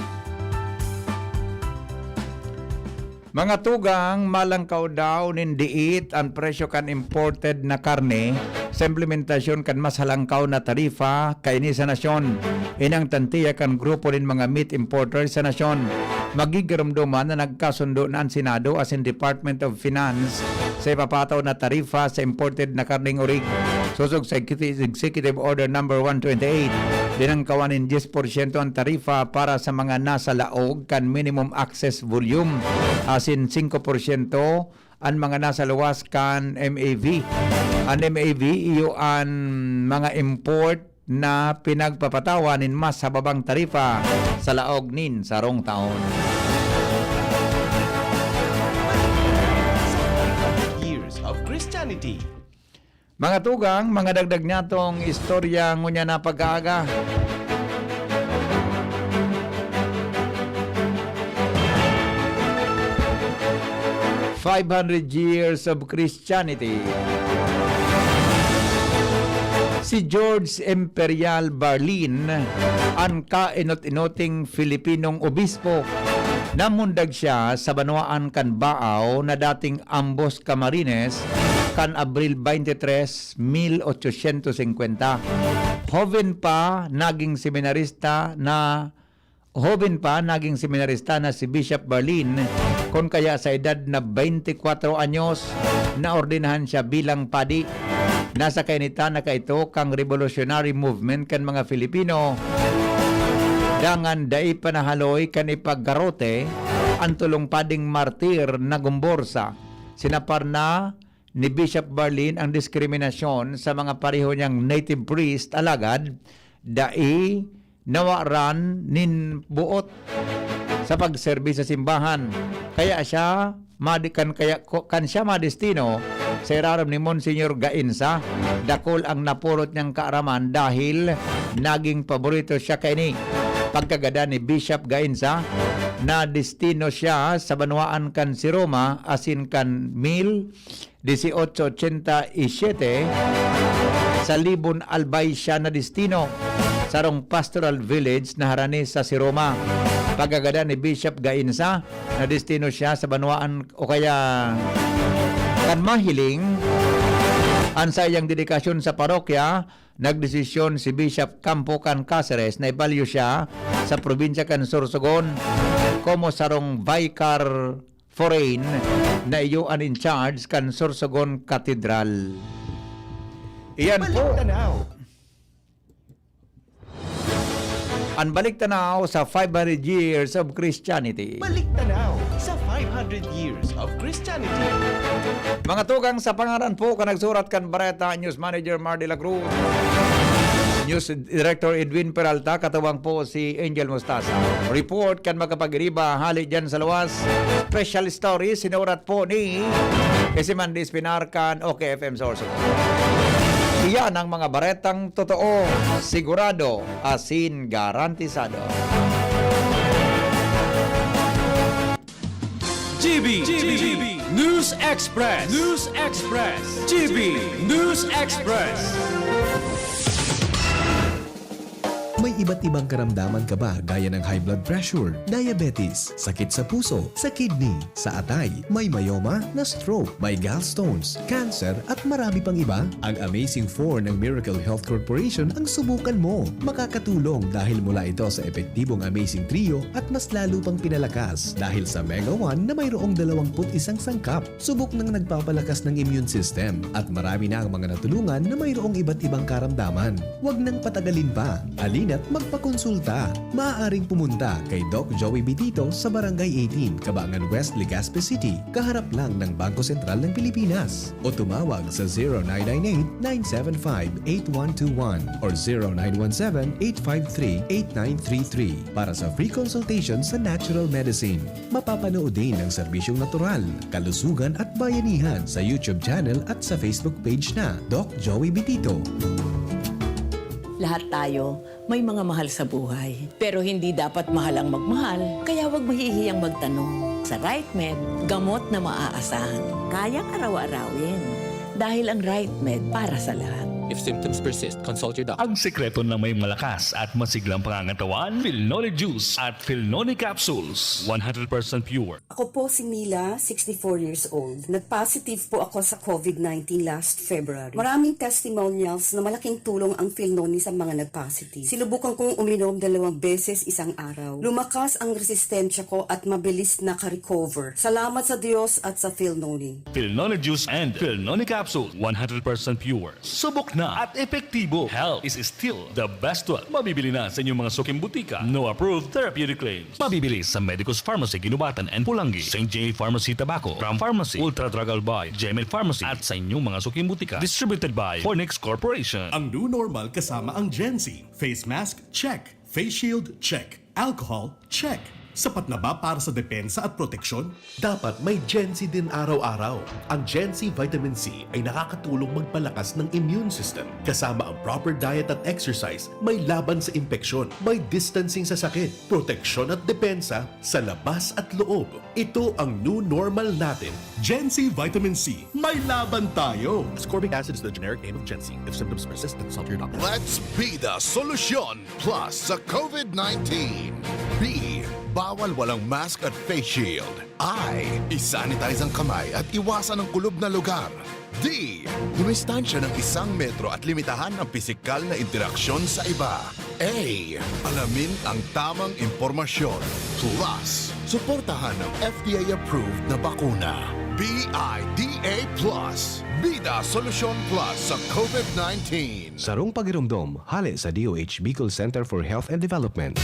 Mga tugang, malangkaw daw nin diit an presyo kan imported na karne sa implementasyon kan mas halangkaw na tarifa kaini sa nasyon. Inang tantiya kan grupo nin mga meat importers sa nasyon. Magigiromdoman na nagkasundo na an Senado asin Department of Finance sa ipapataw na tarifa sa imported na karneng orig. Sosog sa Executive Order Number one twenty-eight, linangkawan nin diyes porsyento an tarifa para sa mga nasa laog kan minimum access volume, asin singko porsyento an mga nasa luwas kan M A V. An M A V iyo an mga import na pinagpapatawa nin mas hababang tarifa sa laog nin sarong taon. Years of Christianity. Mga tugang, mga dagdag niyatong istorya ngunyan na pag-aaga. Five hundred years of Christianity. Si George Imperial Barlin, an kainot-inoting Filipinong obispo. Namundag siya sa banwaan kan Baao na dating Ambos Camarines kan Abril twenty-three, mil ochocientos singkwenta. Hoben pa, naging seminarista na, hoben pa, naging seminarista na si Bishop Barlin, kun kaya sa edad na twenty-four anyos, naordenahan siya bilang padi. Nasa kainitan na kaito kan revolutionary movement kan mga Filipino. Dangan dai pa nahaloy kan ipaggarote an tolong pading martir na gumborsa. Sinapar na ni Bishop Barlin ang diskriminasyon sa mga pareho niyang native priest, alagad dai nawaran nin buot sa pagserbi sa simbahan. Kaya siya madi-, kan, kaya, ko-, kan siya madestino Sa irarom ni Monsignor Gainza, dakul ang napurot niyang kaaraman dahil naging paborito siya kaini. Pagkagadan ni Bishop Gainza, nadestino siya sa banwaan kan Siroma asin kan mil dieciocho ochenta y siete, sa Libon Albay siya nadestino, sarong pastoral village na harani sa Siroma. Pagkagadan ni Bishop Gainza, nadestino siya sa banwaan o kaya kan mahiling an saiyang dedikasyon sa parokya, nagdesisyon si Bishop Campo kan Caceres na ipalyo siya sa probinsya kan Sorsogon komo sarong vicar forain na iyo an in charge kan Sorsogon Cathedral. Iyan po. Balik tanaw. An balik tanaw sa five hundred years of Christianity. Balik tanaw sa five hundred years of Christianity. Mga tugang, sa pangaran po kan nagsurat kan bareta, News Manager Mar de la Cruz, News Director Edwin Peralta, katuwang po si Angel Mostaza. Report kan magkapag-iriba hali dyan sa luwas. Special story, sinurat po ni Isiman Dispinar kan OK F M Sorsogon. Iyan ang mga baretang totoo, sigurado, asin garantisado. G B, G B, News Express, News Express, G B, News Express. May iba't ibang karamdaman ka ba, gaya ng high blood pressure, diabetes, sakit sa puso, sa kidney, sa atay, may myoma, na-stroke, may gallstones, cancer, at marami pang iba? Ang Amazing Four ng Miracle Health Corporation ang subukan mo. Makakatulong dahil mula ito sa epektibong Amazing Trio at mas lalo pang pinalakas dahil sa Mega One na mayroong dalawampu't isang sangkap. Subok nang nagpapalakas ng immune system at marami na ang mga natulungan na mayroong iba't ibang karamdaman. Huwag nang patagalin pa. Halina't magpakonsulta. Maaaring pumunta kay Doc Joey Bitito sa Barangay eighteen, Cabangan West, Legazpi City, kaharap lang ng Bangko Sentral ng Pilipinas. O tumawag sa zero nine nine eight, nine seven five, eight one two one or zero nine one seven, eight five three, eight nine three three para sa free consultation sa natural medicine. Mapapanood din ang serbisyong natural, kalusugan at bayanihan sa YouTube channel at sa Facebook page na Doc Joey Bitito. Lahat tayo may mga mahal sa buhay, pero hindi dapat mahal ang magmahal, kaya huwag mahihiyang magtanong. Sa Right Med, gamot na maaasahan, kayang araw-arawin. Dahil ang Right Med para sa lahat. If symptoms persist, consult your doctor. Ang sekreto ng may malakas at masiglang pangangatawan, Filnoni Juice at Filnoni Capsules, one hundred percent pure. Ako po si Mila, sixty-four years old. Nag-positive po ako sa covid nineteen last February. Maraming testimonials na malaking tulong ang Filnoni sa mga nag-positive. Sinubukan kong uminom dalawang beses isang araw. Lumakas ang resistensya ko at mabilis naka-recover. Salamat sa Diyos at sa Filnoni. Filnoni Juice and Filnoni Capsule, one hundred percent pure. Subok na at epektibo. Health is still the best wealth. Mabibili na sa inyong mga suking butika. No approved therapeutic claims. Mabibili sa Medicus Pharmacy, Guinobatan and Pulangi, Saint J Pharmacy, Tabaco, Ram Pharmacy, Ultra Drug Albay, Gemed Pharmacy, at sa inyong mga suking butika. Distributed by Fornix Corporation. Ang new normal kasama ang Gen Z. Face mask, check. Face shield, check. Alcohol, check. Sapat na ba para sa depensa at proteksyon? Dapat may Gen Z din araw-araw. Ang Gen Z Vitamin C ay nakakatulong magpalakas ng immune system. Kasama ang proper diet at exercise, may laban sa impeksyon, may distancing sa sakit, proteksyon at depensa sa labas at loob. Ito ang new normal natin. Gen Z Vitamin C, may laban tayo! Ascorbic acid is the generic name of Gen Z. If symptoms persist, consult your doctor. Let's be the solution plus sa covid nineteen. B, bawal walang mask at face shield. I, isanitize ang kamay at iwasan ang kulob na lugar. D, dumistansya ng isang metro at limitahan ang pisikal na interaksyon sa iba. A, alamin ang tamang impormasyon. Plus, suportahan ng F D A-approved na bakuna. B I D A plus, Bida Solusyon Plus sa covid nineteen. Sarong pagiromdom, hale sa D O H Bicol Center for Health and Development.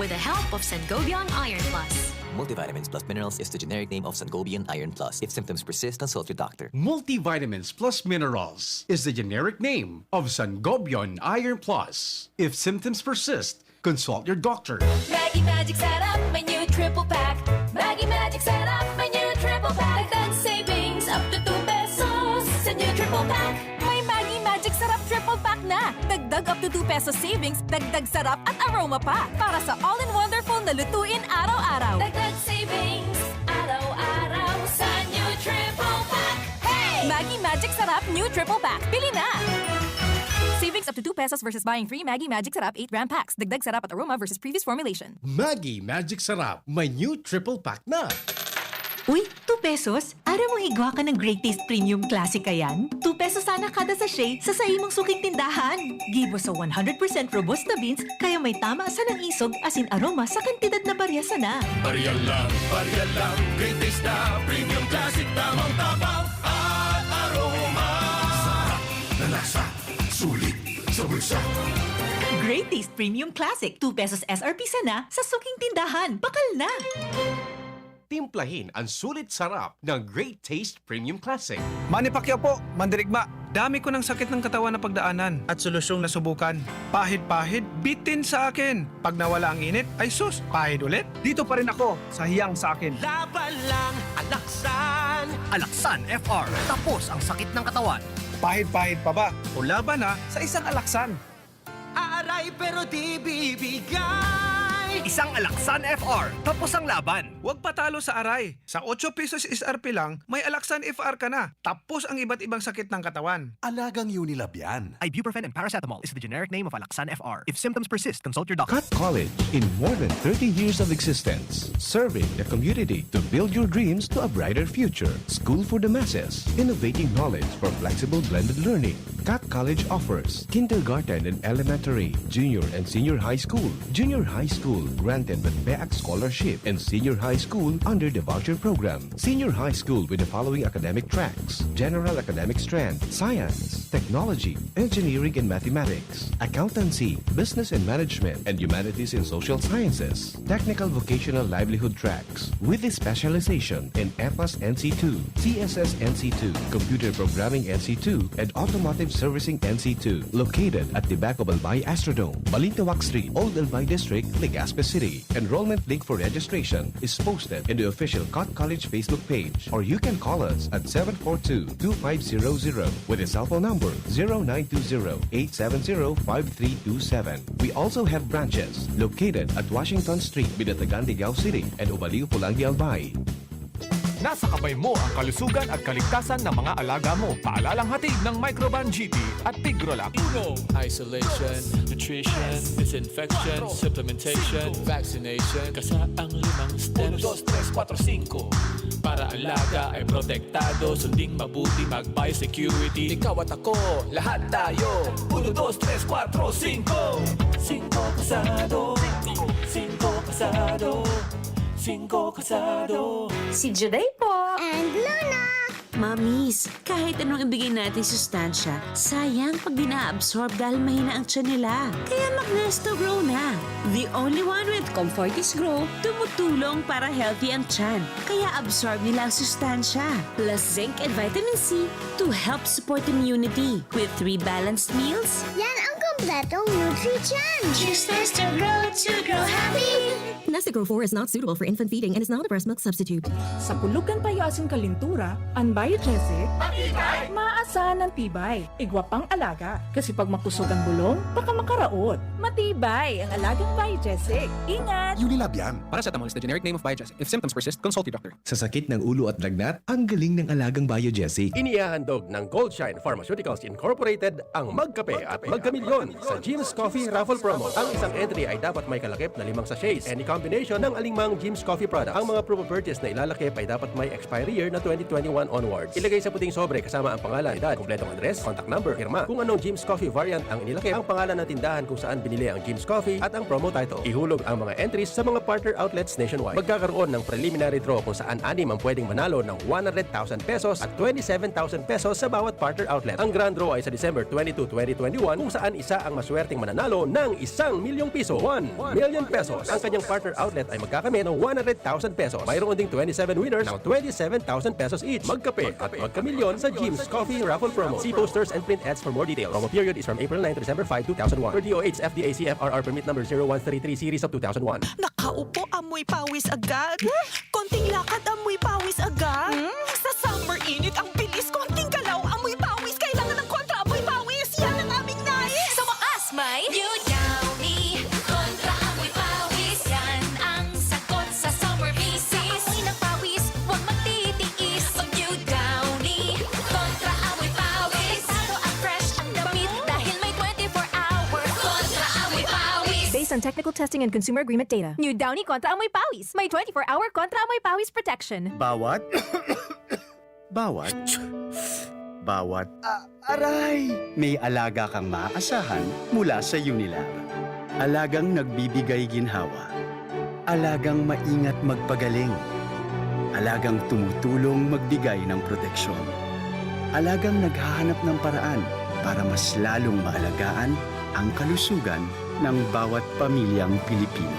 With the help of Sangobion Iron Plus. Multivitamins plus minerals is the generic name of Sangobion Iron Plus. If symptoms persist, consult your doctor. Multivitamins plus minerals is the generic name of Sangobion Iron Plus. If symptoms persist, consult your doctor. Maggi Magic Sarap, may new triple pack. Maggi Magic Sarap, may new triple pack. Dagdag savings up to two pesos sa new triple pack. May Maggi Magic Sarap triple pack na. Dagdag up to two pesos savings, dagdag sarap at aroma pa. Para sa all-in-wonderful na lutuin araw-araw. Dagdag savings araw-araw sa new triple pack. Hey! Maggi Magic Sarap New Triple Pack. Bili na! Savings up to two pesos versus buying three Maggi Magic Sarap eight gram packs. Dagdag sarap at aroma versus previous formulation. Maggi Magic Sarap, may new triple pack na. Uy, two pesos? Aram mo igwa ka ng Great Taste Premium Classic kayan? Two pesos sana kada sachet sa saimong suking tindahan. Gibo sa one hundred percent robusta beans, kaya may tama sa nang-isog asin aroma sa kantidad na barya sana. Barya lang, barya lang, Great Taste na Premium Classic, tamang tabang at aroma. Sarap na lasa, sulit sa bulsa. Great Taste Premium Classic, two pesos S R P sana sa suking tindahan. Bakal na! Timplahin ang sulit sarap ng Great Taste Premium Classic. Manny Pacquiao po, mandirigma. Dami ko ng sakit ng katawan na pagdaanan at solusyong nasubukan. Pahid-pahid, bitin sa akin. Pag nawala ang init, ay sus, pahid ulit. Dito pa rin ako sa hiyang sa akin. Laban lang, Alaksan! Alaksan F R, tapos ang sakit ng katawan. Pahid-pahid pa ba o laban na sa isang Alaksan? Aaray pero di bibigay! Isang Alaksan F R, tapos ang laban. Huwag patalo sa aray. Sa otso pesos S R P lang, may Alaksan F R ka na. Tapos ang iba't ibang sakit ng katawan. Alagang Unilab yan. Ibuprofen and paracetamol is the generic name of Alaksan F R. If symptoms persist, consult your doctor. Cut College, in more than thirty years of existence, serving the community to build your dreams to a brighter future. School for the masses, innovating knowledge for flexible blended learning. Cut College offers kindergarten and elementary, junior and senior high school, junior high school granted with PEAC scholarship, and senior high school under the voucher program. Senior high school with the following academic tracks: general academic strand, science, technology, engineering and mathematics, accountancy, business and management, and humanities and social sciences. Technical vocational livelihood tracks with a specialization in EPAS N C two, C S S N C two, computer programming N C two, and automotive servicing N C two. Located at the back of Albay Astrodome, Balintawak Street, Old Albay District, Legazpi City. Enrollment link for registration is posted in the official Cut College Facebook page, or you can call us at seven four two, two five zero zero with a cell phone number zero nine two zero, eight seven zero, five three two seven. We also have branches located at Washington Street, Binatagan, Digao City, and Ubaliw, Pulangi, Albay. Nasa kamay mo ang kalusugan at kaligtasan ng mga alaga mo. Paalalang hatid ng Microban G P at Pigrolac. Uno, isolation, nutrition, disinfection, supplementation, vaccination, kasaang limang steps. Uno, dos, tres, kuwatro, singko. Para alaga ay protektado, sunding mabuti, mag-biosecurity. Ikaw at ako, lahat tayo. Uno, dos, tres, kuwatro, singko. Singko kasado. Singko kasado. Singko kasado. Si Juday po. And Luna. Mamis, kahit anong ibigay natin sustansya, sayang pag di na-absorb dahil mahina ang tiyan nila. Kaya mag-Nesto Grow na. The only one with Comfortis Grow, tumutulong para healthy ang tiyan. Kaya absorb nila ang sustansya, plus zinc and vitamin C to help support immunity. With three balanced meals, yan ang kompletong Nutri-Tiyan. Choose Nesto Grow to grow happy. Nesto Grow four is not suitable for infant feeding and is not a breast milk substitute. Sa kulog kan payo asin kalintura, an Biogesic, matibay! Maasahan an tibay. Igwa pang alaga, kasi pag makusog an bulong, baka makaraot. Matibay ang alagang Biogesic. Ingat! Unilab yan. Paracetamol is the generic name of Biogesic. If symptoms persist, consult your doctor. Sa sakit ng ulo at lagnat, ang galing ng alagang Biogesic. Inihahandog ng Goldshine Pharmaceuticals Incorporated ang Magkape at Magkamilyon sa Jim's Coffee Raffle Promo. Ang isang entry ay dapat may kalakip na limang sachets. Any combination ng alingmang Jim's Coffee product. Ang mga proof of purchase na ilalakip ay dapat may expiry year na twenty twenty-one onwards. Ilagay sa puting sobre kasama ang pangalan, edad, kompletong address, contact number, pirma. Kung anong Jim's Coffee variant ang inilakip, ang pangalan ng tindahan kung saan binili ang Jim's Coffee at ang promo title. Ihulog ang mga entries sa mga partner outlets nationwide. Magkakaroon ng preliminary draw kung saan anim ang pwedeng manalo ng one hundred thousand pesos at twenty-seven thousand pesos sa bawat partner outlet. Ang grand draw ay sa December twenty-two, twenty twenty-one, kung saan isa ang maswerteng mananalo ng isang milyong piso. One million pesos. Ang kanyang partner outlet ay magkakamit ng one hundred thousand pesos. Mayroon ding twenty-seven winners ng twenty-seven thousand pesos each. Magkape at magkamilyon sa Jim's Coffee Raffle Promo. See posters and print ads for more details. Promo period is from April nine to December five, two thousand one. Per D O H F D A C F R R permit number zero one three three series of two thousand one. Nakaupo, amoy pawis agad. Konting lakad, amoy pawis agad. Sa summer init, ang bilis. Konting galaw, amoy pawis. Kailangan ng kontra amoy pawis. Yan ang aming nais. Sa wakas, may New Downy Kontra Amoy Pawis. Yan ang sagot sa summer visit. Sa amoy ng pawis, huwag magtitiis. Mag New Downy Kontra Amoy Pawis. Delikado at fresh ang damit dahil may twenty-four hour Kontra Amoy Pawis. Based on technical testing and consumer agreement data. New Downy Kontra Amoy Pawis. May twenty-four hour Kontra Amoy Pawis protection. Bawat? Bawat? Bawat? Ah, aray! May alaga kang maaasahan mula sa Unilab. Alagang nagbibigay ginhawa. Alagang maingat magpagaling. Alagang tumutulong magbigay ng proteksyon. Alagang naghahanap ng paraan para mas lalong maalagaan ang kalusugan ng bawat pamilyang Pilipino.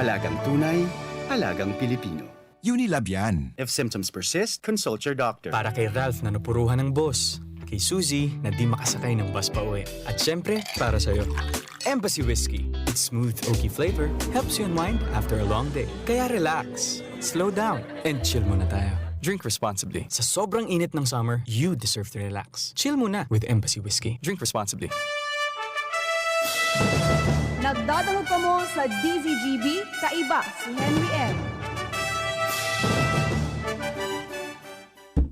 Alagang tunay, alagang Pilipino. Unilab yan. If symptoms persist, consult your doctor. Para kay Ralph na napuruhan ng boss. Kay Suzy na di makasakay ng bus pa uwi. At syempre, para sa'yo. Embassy Whiskey. Its smooth, oaky flavor helps you unwind after a long day. Kaya relax, slow down, and chill muna tayo. Drink responsibly. Sa sobrang init ng summer, you deserve to relax. Chill muna with Embassy Whiskey. Drink responsibly. Nagdadangog kamo sa D Z G B, kaiba si Henry M.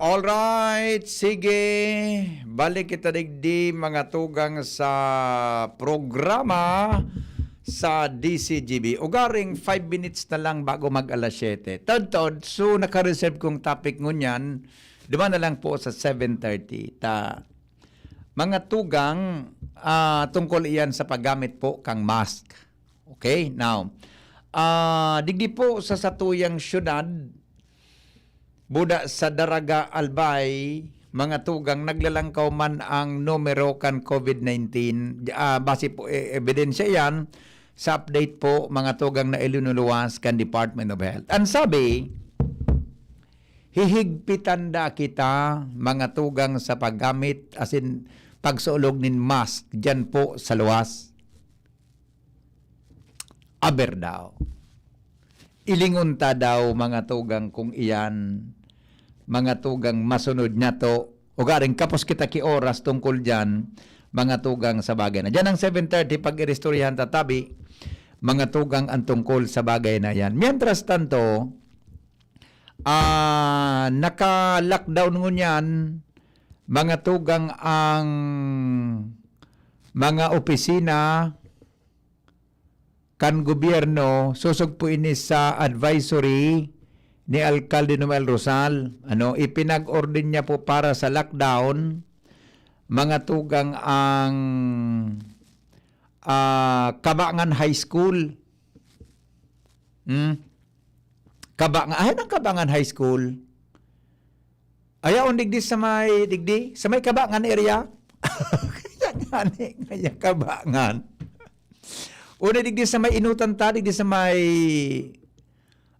Alright, sige. Balik kita digdi, mga tugang, sa programa sa D C G B. Ugaring five minutes na lang bago mag alas siyete. Todtod, so naka-reserve kong topic ngunyan, duman na lang po sa seven thirty. Ta, mga tugang, ah, tungkol iyan sa paggamit po kang mask. Okay, now, ah, digdi po sa satuyang syudad, Buda sa Daraga, Albay, mga tugang, naglalangkaw man ang numero kan COVID nineteen. Ah, base po, e-, ebidensya iyan sa update po, mga tugang, na ilinuluwas kan Department of Health. Ang sabi, hihigpitan da kita, mga tugang, sa paggamit, asin pagsuolog nin mask dyan po sa luwas. Aber daw. Ilingon ta daw, mga tugang, kung iyan, mga tugang, masunod niya to. Ugaring kapos kita ki oras tungkol dyan, mga tugang, sa bagay na. Dyan ang seven thirty, pag-iristoryahan tatabi, mga tugang, ang tungkol sa bagay na yan. Mientras tanto, ah, naka-lockdown ngunyan, mga tugang, ang mga opisina kan gobyerno, sosog po ini sa advisory ni Alkalde Noel Rosal. Ano, ipinag-order niya po para sa lockdown, mga tugang, ang, ah, Kabangan High School. Hmm? Kabangan, ay, ng Kabangan High School. Ayaw, digdi sa may, digdi, sa may Kabangan area. Kaya nga ni, kaya Kabangan. Una, digdi sa may Inutan ta, digdi sa may,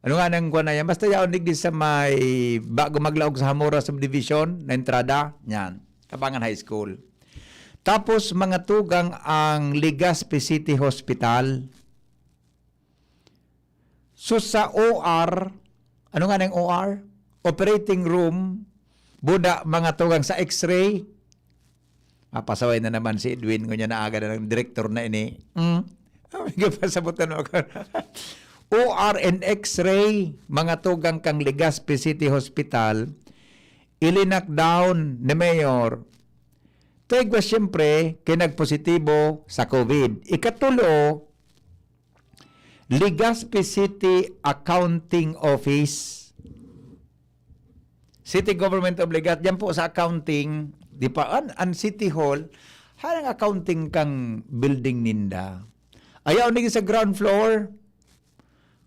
ano nga nang kuwan na yan? Basta yaon, digdi sa may, bago maglaog sa Hamora Subdivision, na entrada, yan. Kabangan High School. Tapos, mga tugang ang Legazpi City Hospital. So, sa O R, ano nga nang O R? Operating room, buda, mga tugang, sa X-ray. Mapasaway na naman si Edwin, ngunyan na aga na ng direktor na ini. Hmm? May kapasabutan mo ako. O R and X-ray, mga tugang, kang Legazpi City Hospital, ilinak down ni Mayor. Tegwa siyempre, kay nagpositibo sa COVID. Ikatulo, Legazpi City Accounting Office. City Government of Legazpi, diyan po sa accounting, di pa, an, an City Hall, harang accounting kang building ninda. Ayaw nigi sa ground floor,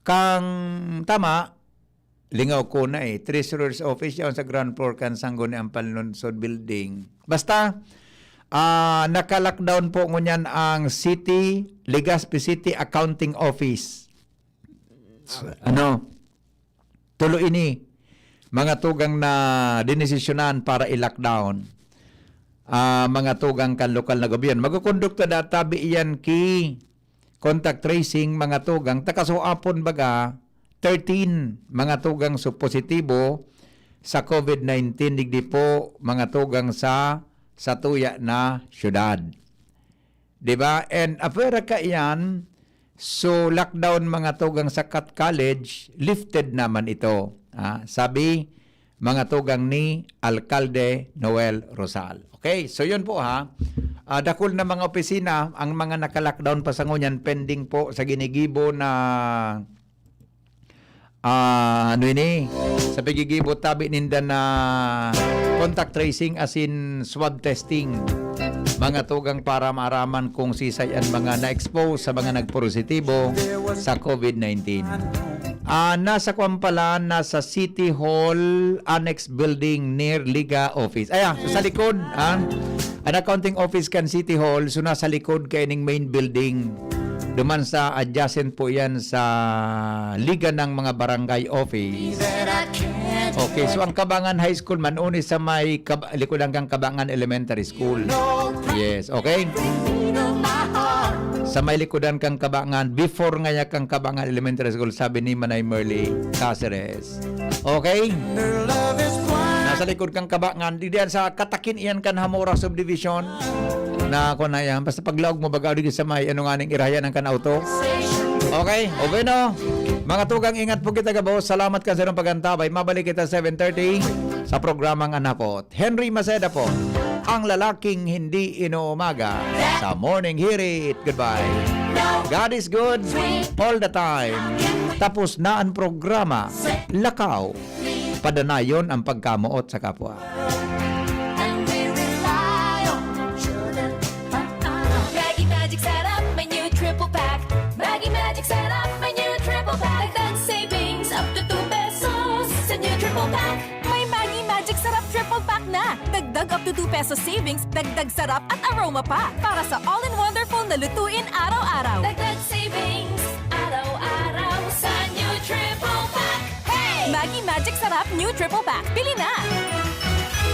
kang, tama, lingaw ko na eh, Treasurer's Office yaon sa ground floor kan Sangguniang Panlungsod Building. Basta, ah, naka-lockdown po ngunyan ang City, Legazpi City Accounting Office. Ano? Tulo ini, mga tugang na dinesisyonan para i-lockdown. Ah, mga tugang kan lokal na gobyerno. Magkukondukta da tabi iyan ki contact tracing, mga tugang. Takasuapon baga, thirteen mga tugang su positibo sa COVID nineteen, digdi po mga tugang sa, sa tuya na syudad. Di ba? And apwera ka iyan, so lockdown mga tugang sa Cat College, lifted naman ito. Ah, sabi mga tugang ni Alkalde Noel Rosal. Okay, so yun po ha. Ah, dakul na mga opisina ang mga naka-lockdown pa sa ngunyan, pending po sa ginigibo na, ah, ano ini? Sa paggigibo tabi ninda na contact tracing, as in swab testing. Mga tugang para maaraman kung sisay an mga na-expose sa mga nagpositibo sa COVID nineteen. Ah, nasa kwan pala, nasa City Hall Annex Building near Liga Office. Ayan, so sa likod, ah, an accounting office kan City Hall, so nasa likod kaining main building. Duman sa adjacent po yan sa Liga ng mga Barangay Office. Okay, so ang Kabangan High School man, uni sa may kab-, likodan kang Kabangan Elementary School. Yes, okay? Sa may likodan kang Kabangan, before ngaya kang Kabangan Elementary School, sabi ni Manay Merly Caceres. Okay? Nasa likod kang Kabangan, di diyan sa katakin iyan kan Hamora Subdivision. Na ako na yan. Basta paglaog mo, baga, di sa may, ano nga ning irahayan ang kan auto. Okay? O bueno, mga tugang, ingat po kita, gabos. Salamat ka sa inyong pag-antabay. Mabalik kita seven thirty sa programang Anapot. Henry Maceda po, ang lalaking hindi inuumaga sa Morning Hirit. Goodbye. God is good all the time. Tapos na ang programa. Lakaw. Padanayon ang pagkamoot sa kapwa. And we rely on each other. Maggi Magic Sarap, may new triple pack. Maggi Magic Sarap, may new triple pack. Dagdag savings up to two pesos sa new triple pack. May Maggi Magic Sarap Triple Pack na! Dagdag up to two pesos savings, dagdag sarap at aroma pa para sa all-in-wonderful na lutuin araw-araw. Dagdag savings, araw-araw sa new triple pack. Hey! Maggi Magic Sarap New Triple Pack. Bili na!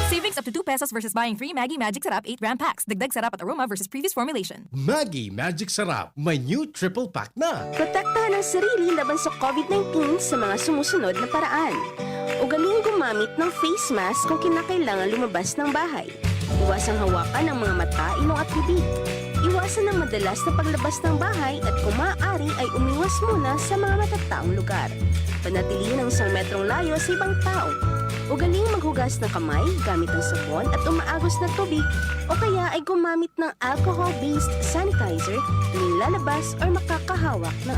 Savings up to two pesos versus buying three Maggi Magic Sarap eight gram packs. Dagdag sarap at aroma versus previous formulation. Maggi Magic Sarap, may new triple pack na. Protektahan ang sarili laban sa COVID nineteen sa mga sumusunod na paraan. Ugaling gumamit ng face mask kung kinakailangan lumabas ng bahay. Iwasang hawakan ang mga mata, ilong at bibig. Iwasan ang madalas na paglabas ng bahay at kung maaari ay umiwas muna sa mga matataong lugar. Panatilihin ang isang metrong layo sa ibang tao. Ugaling maghugas ng kamay gamit ang sabon at umaagos na tubig o kaya ay gumamit ng alcohol-based sanitizer tuwing lalabas or makakahawak ng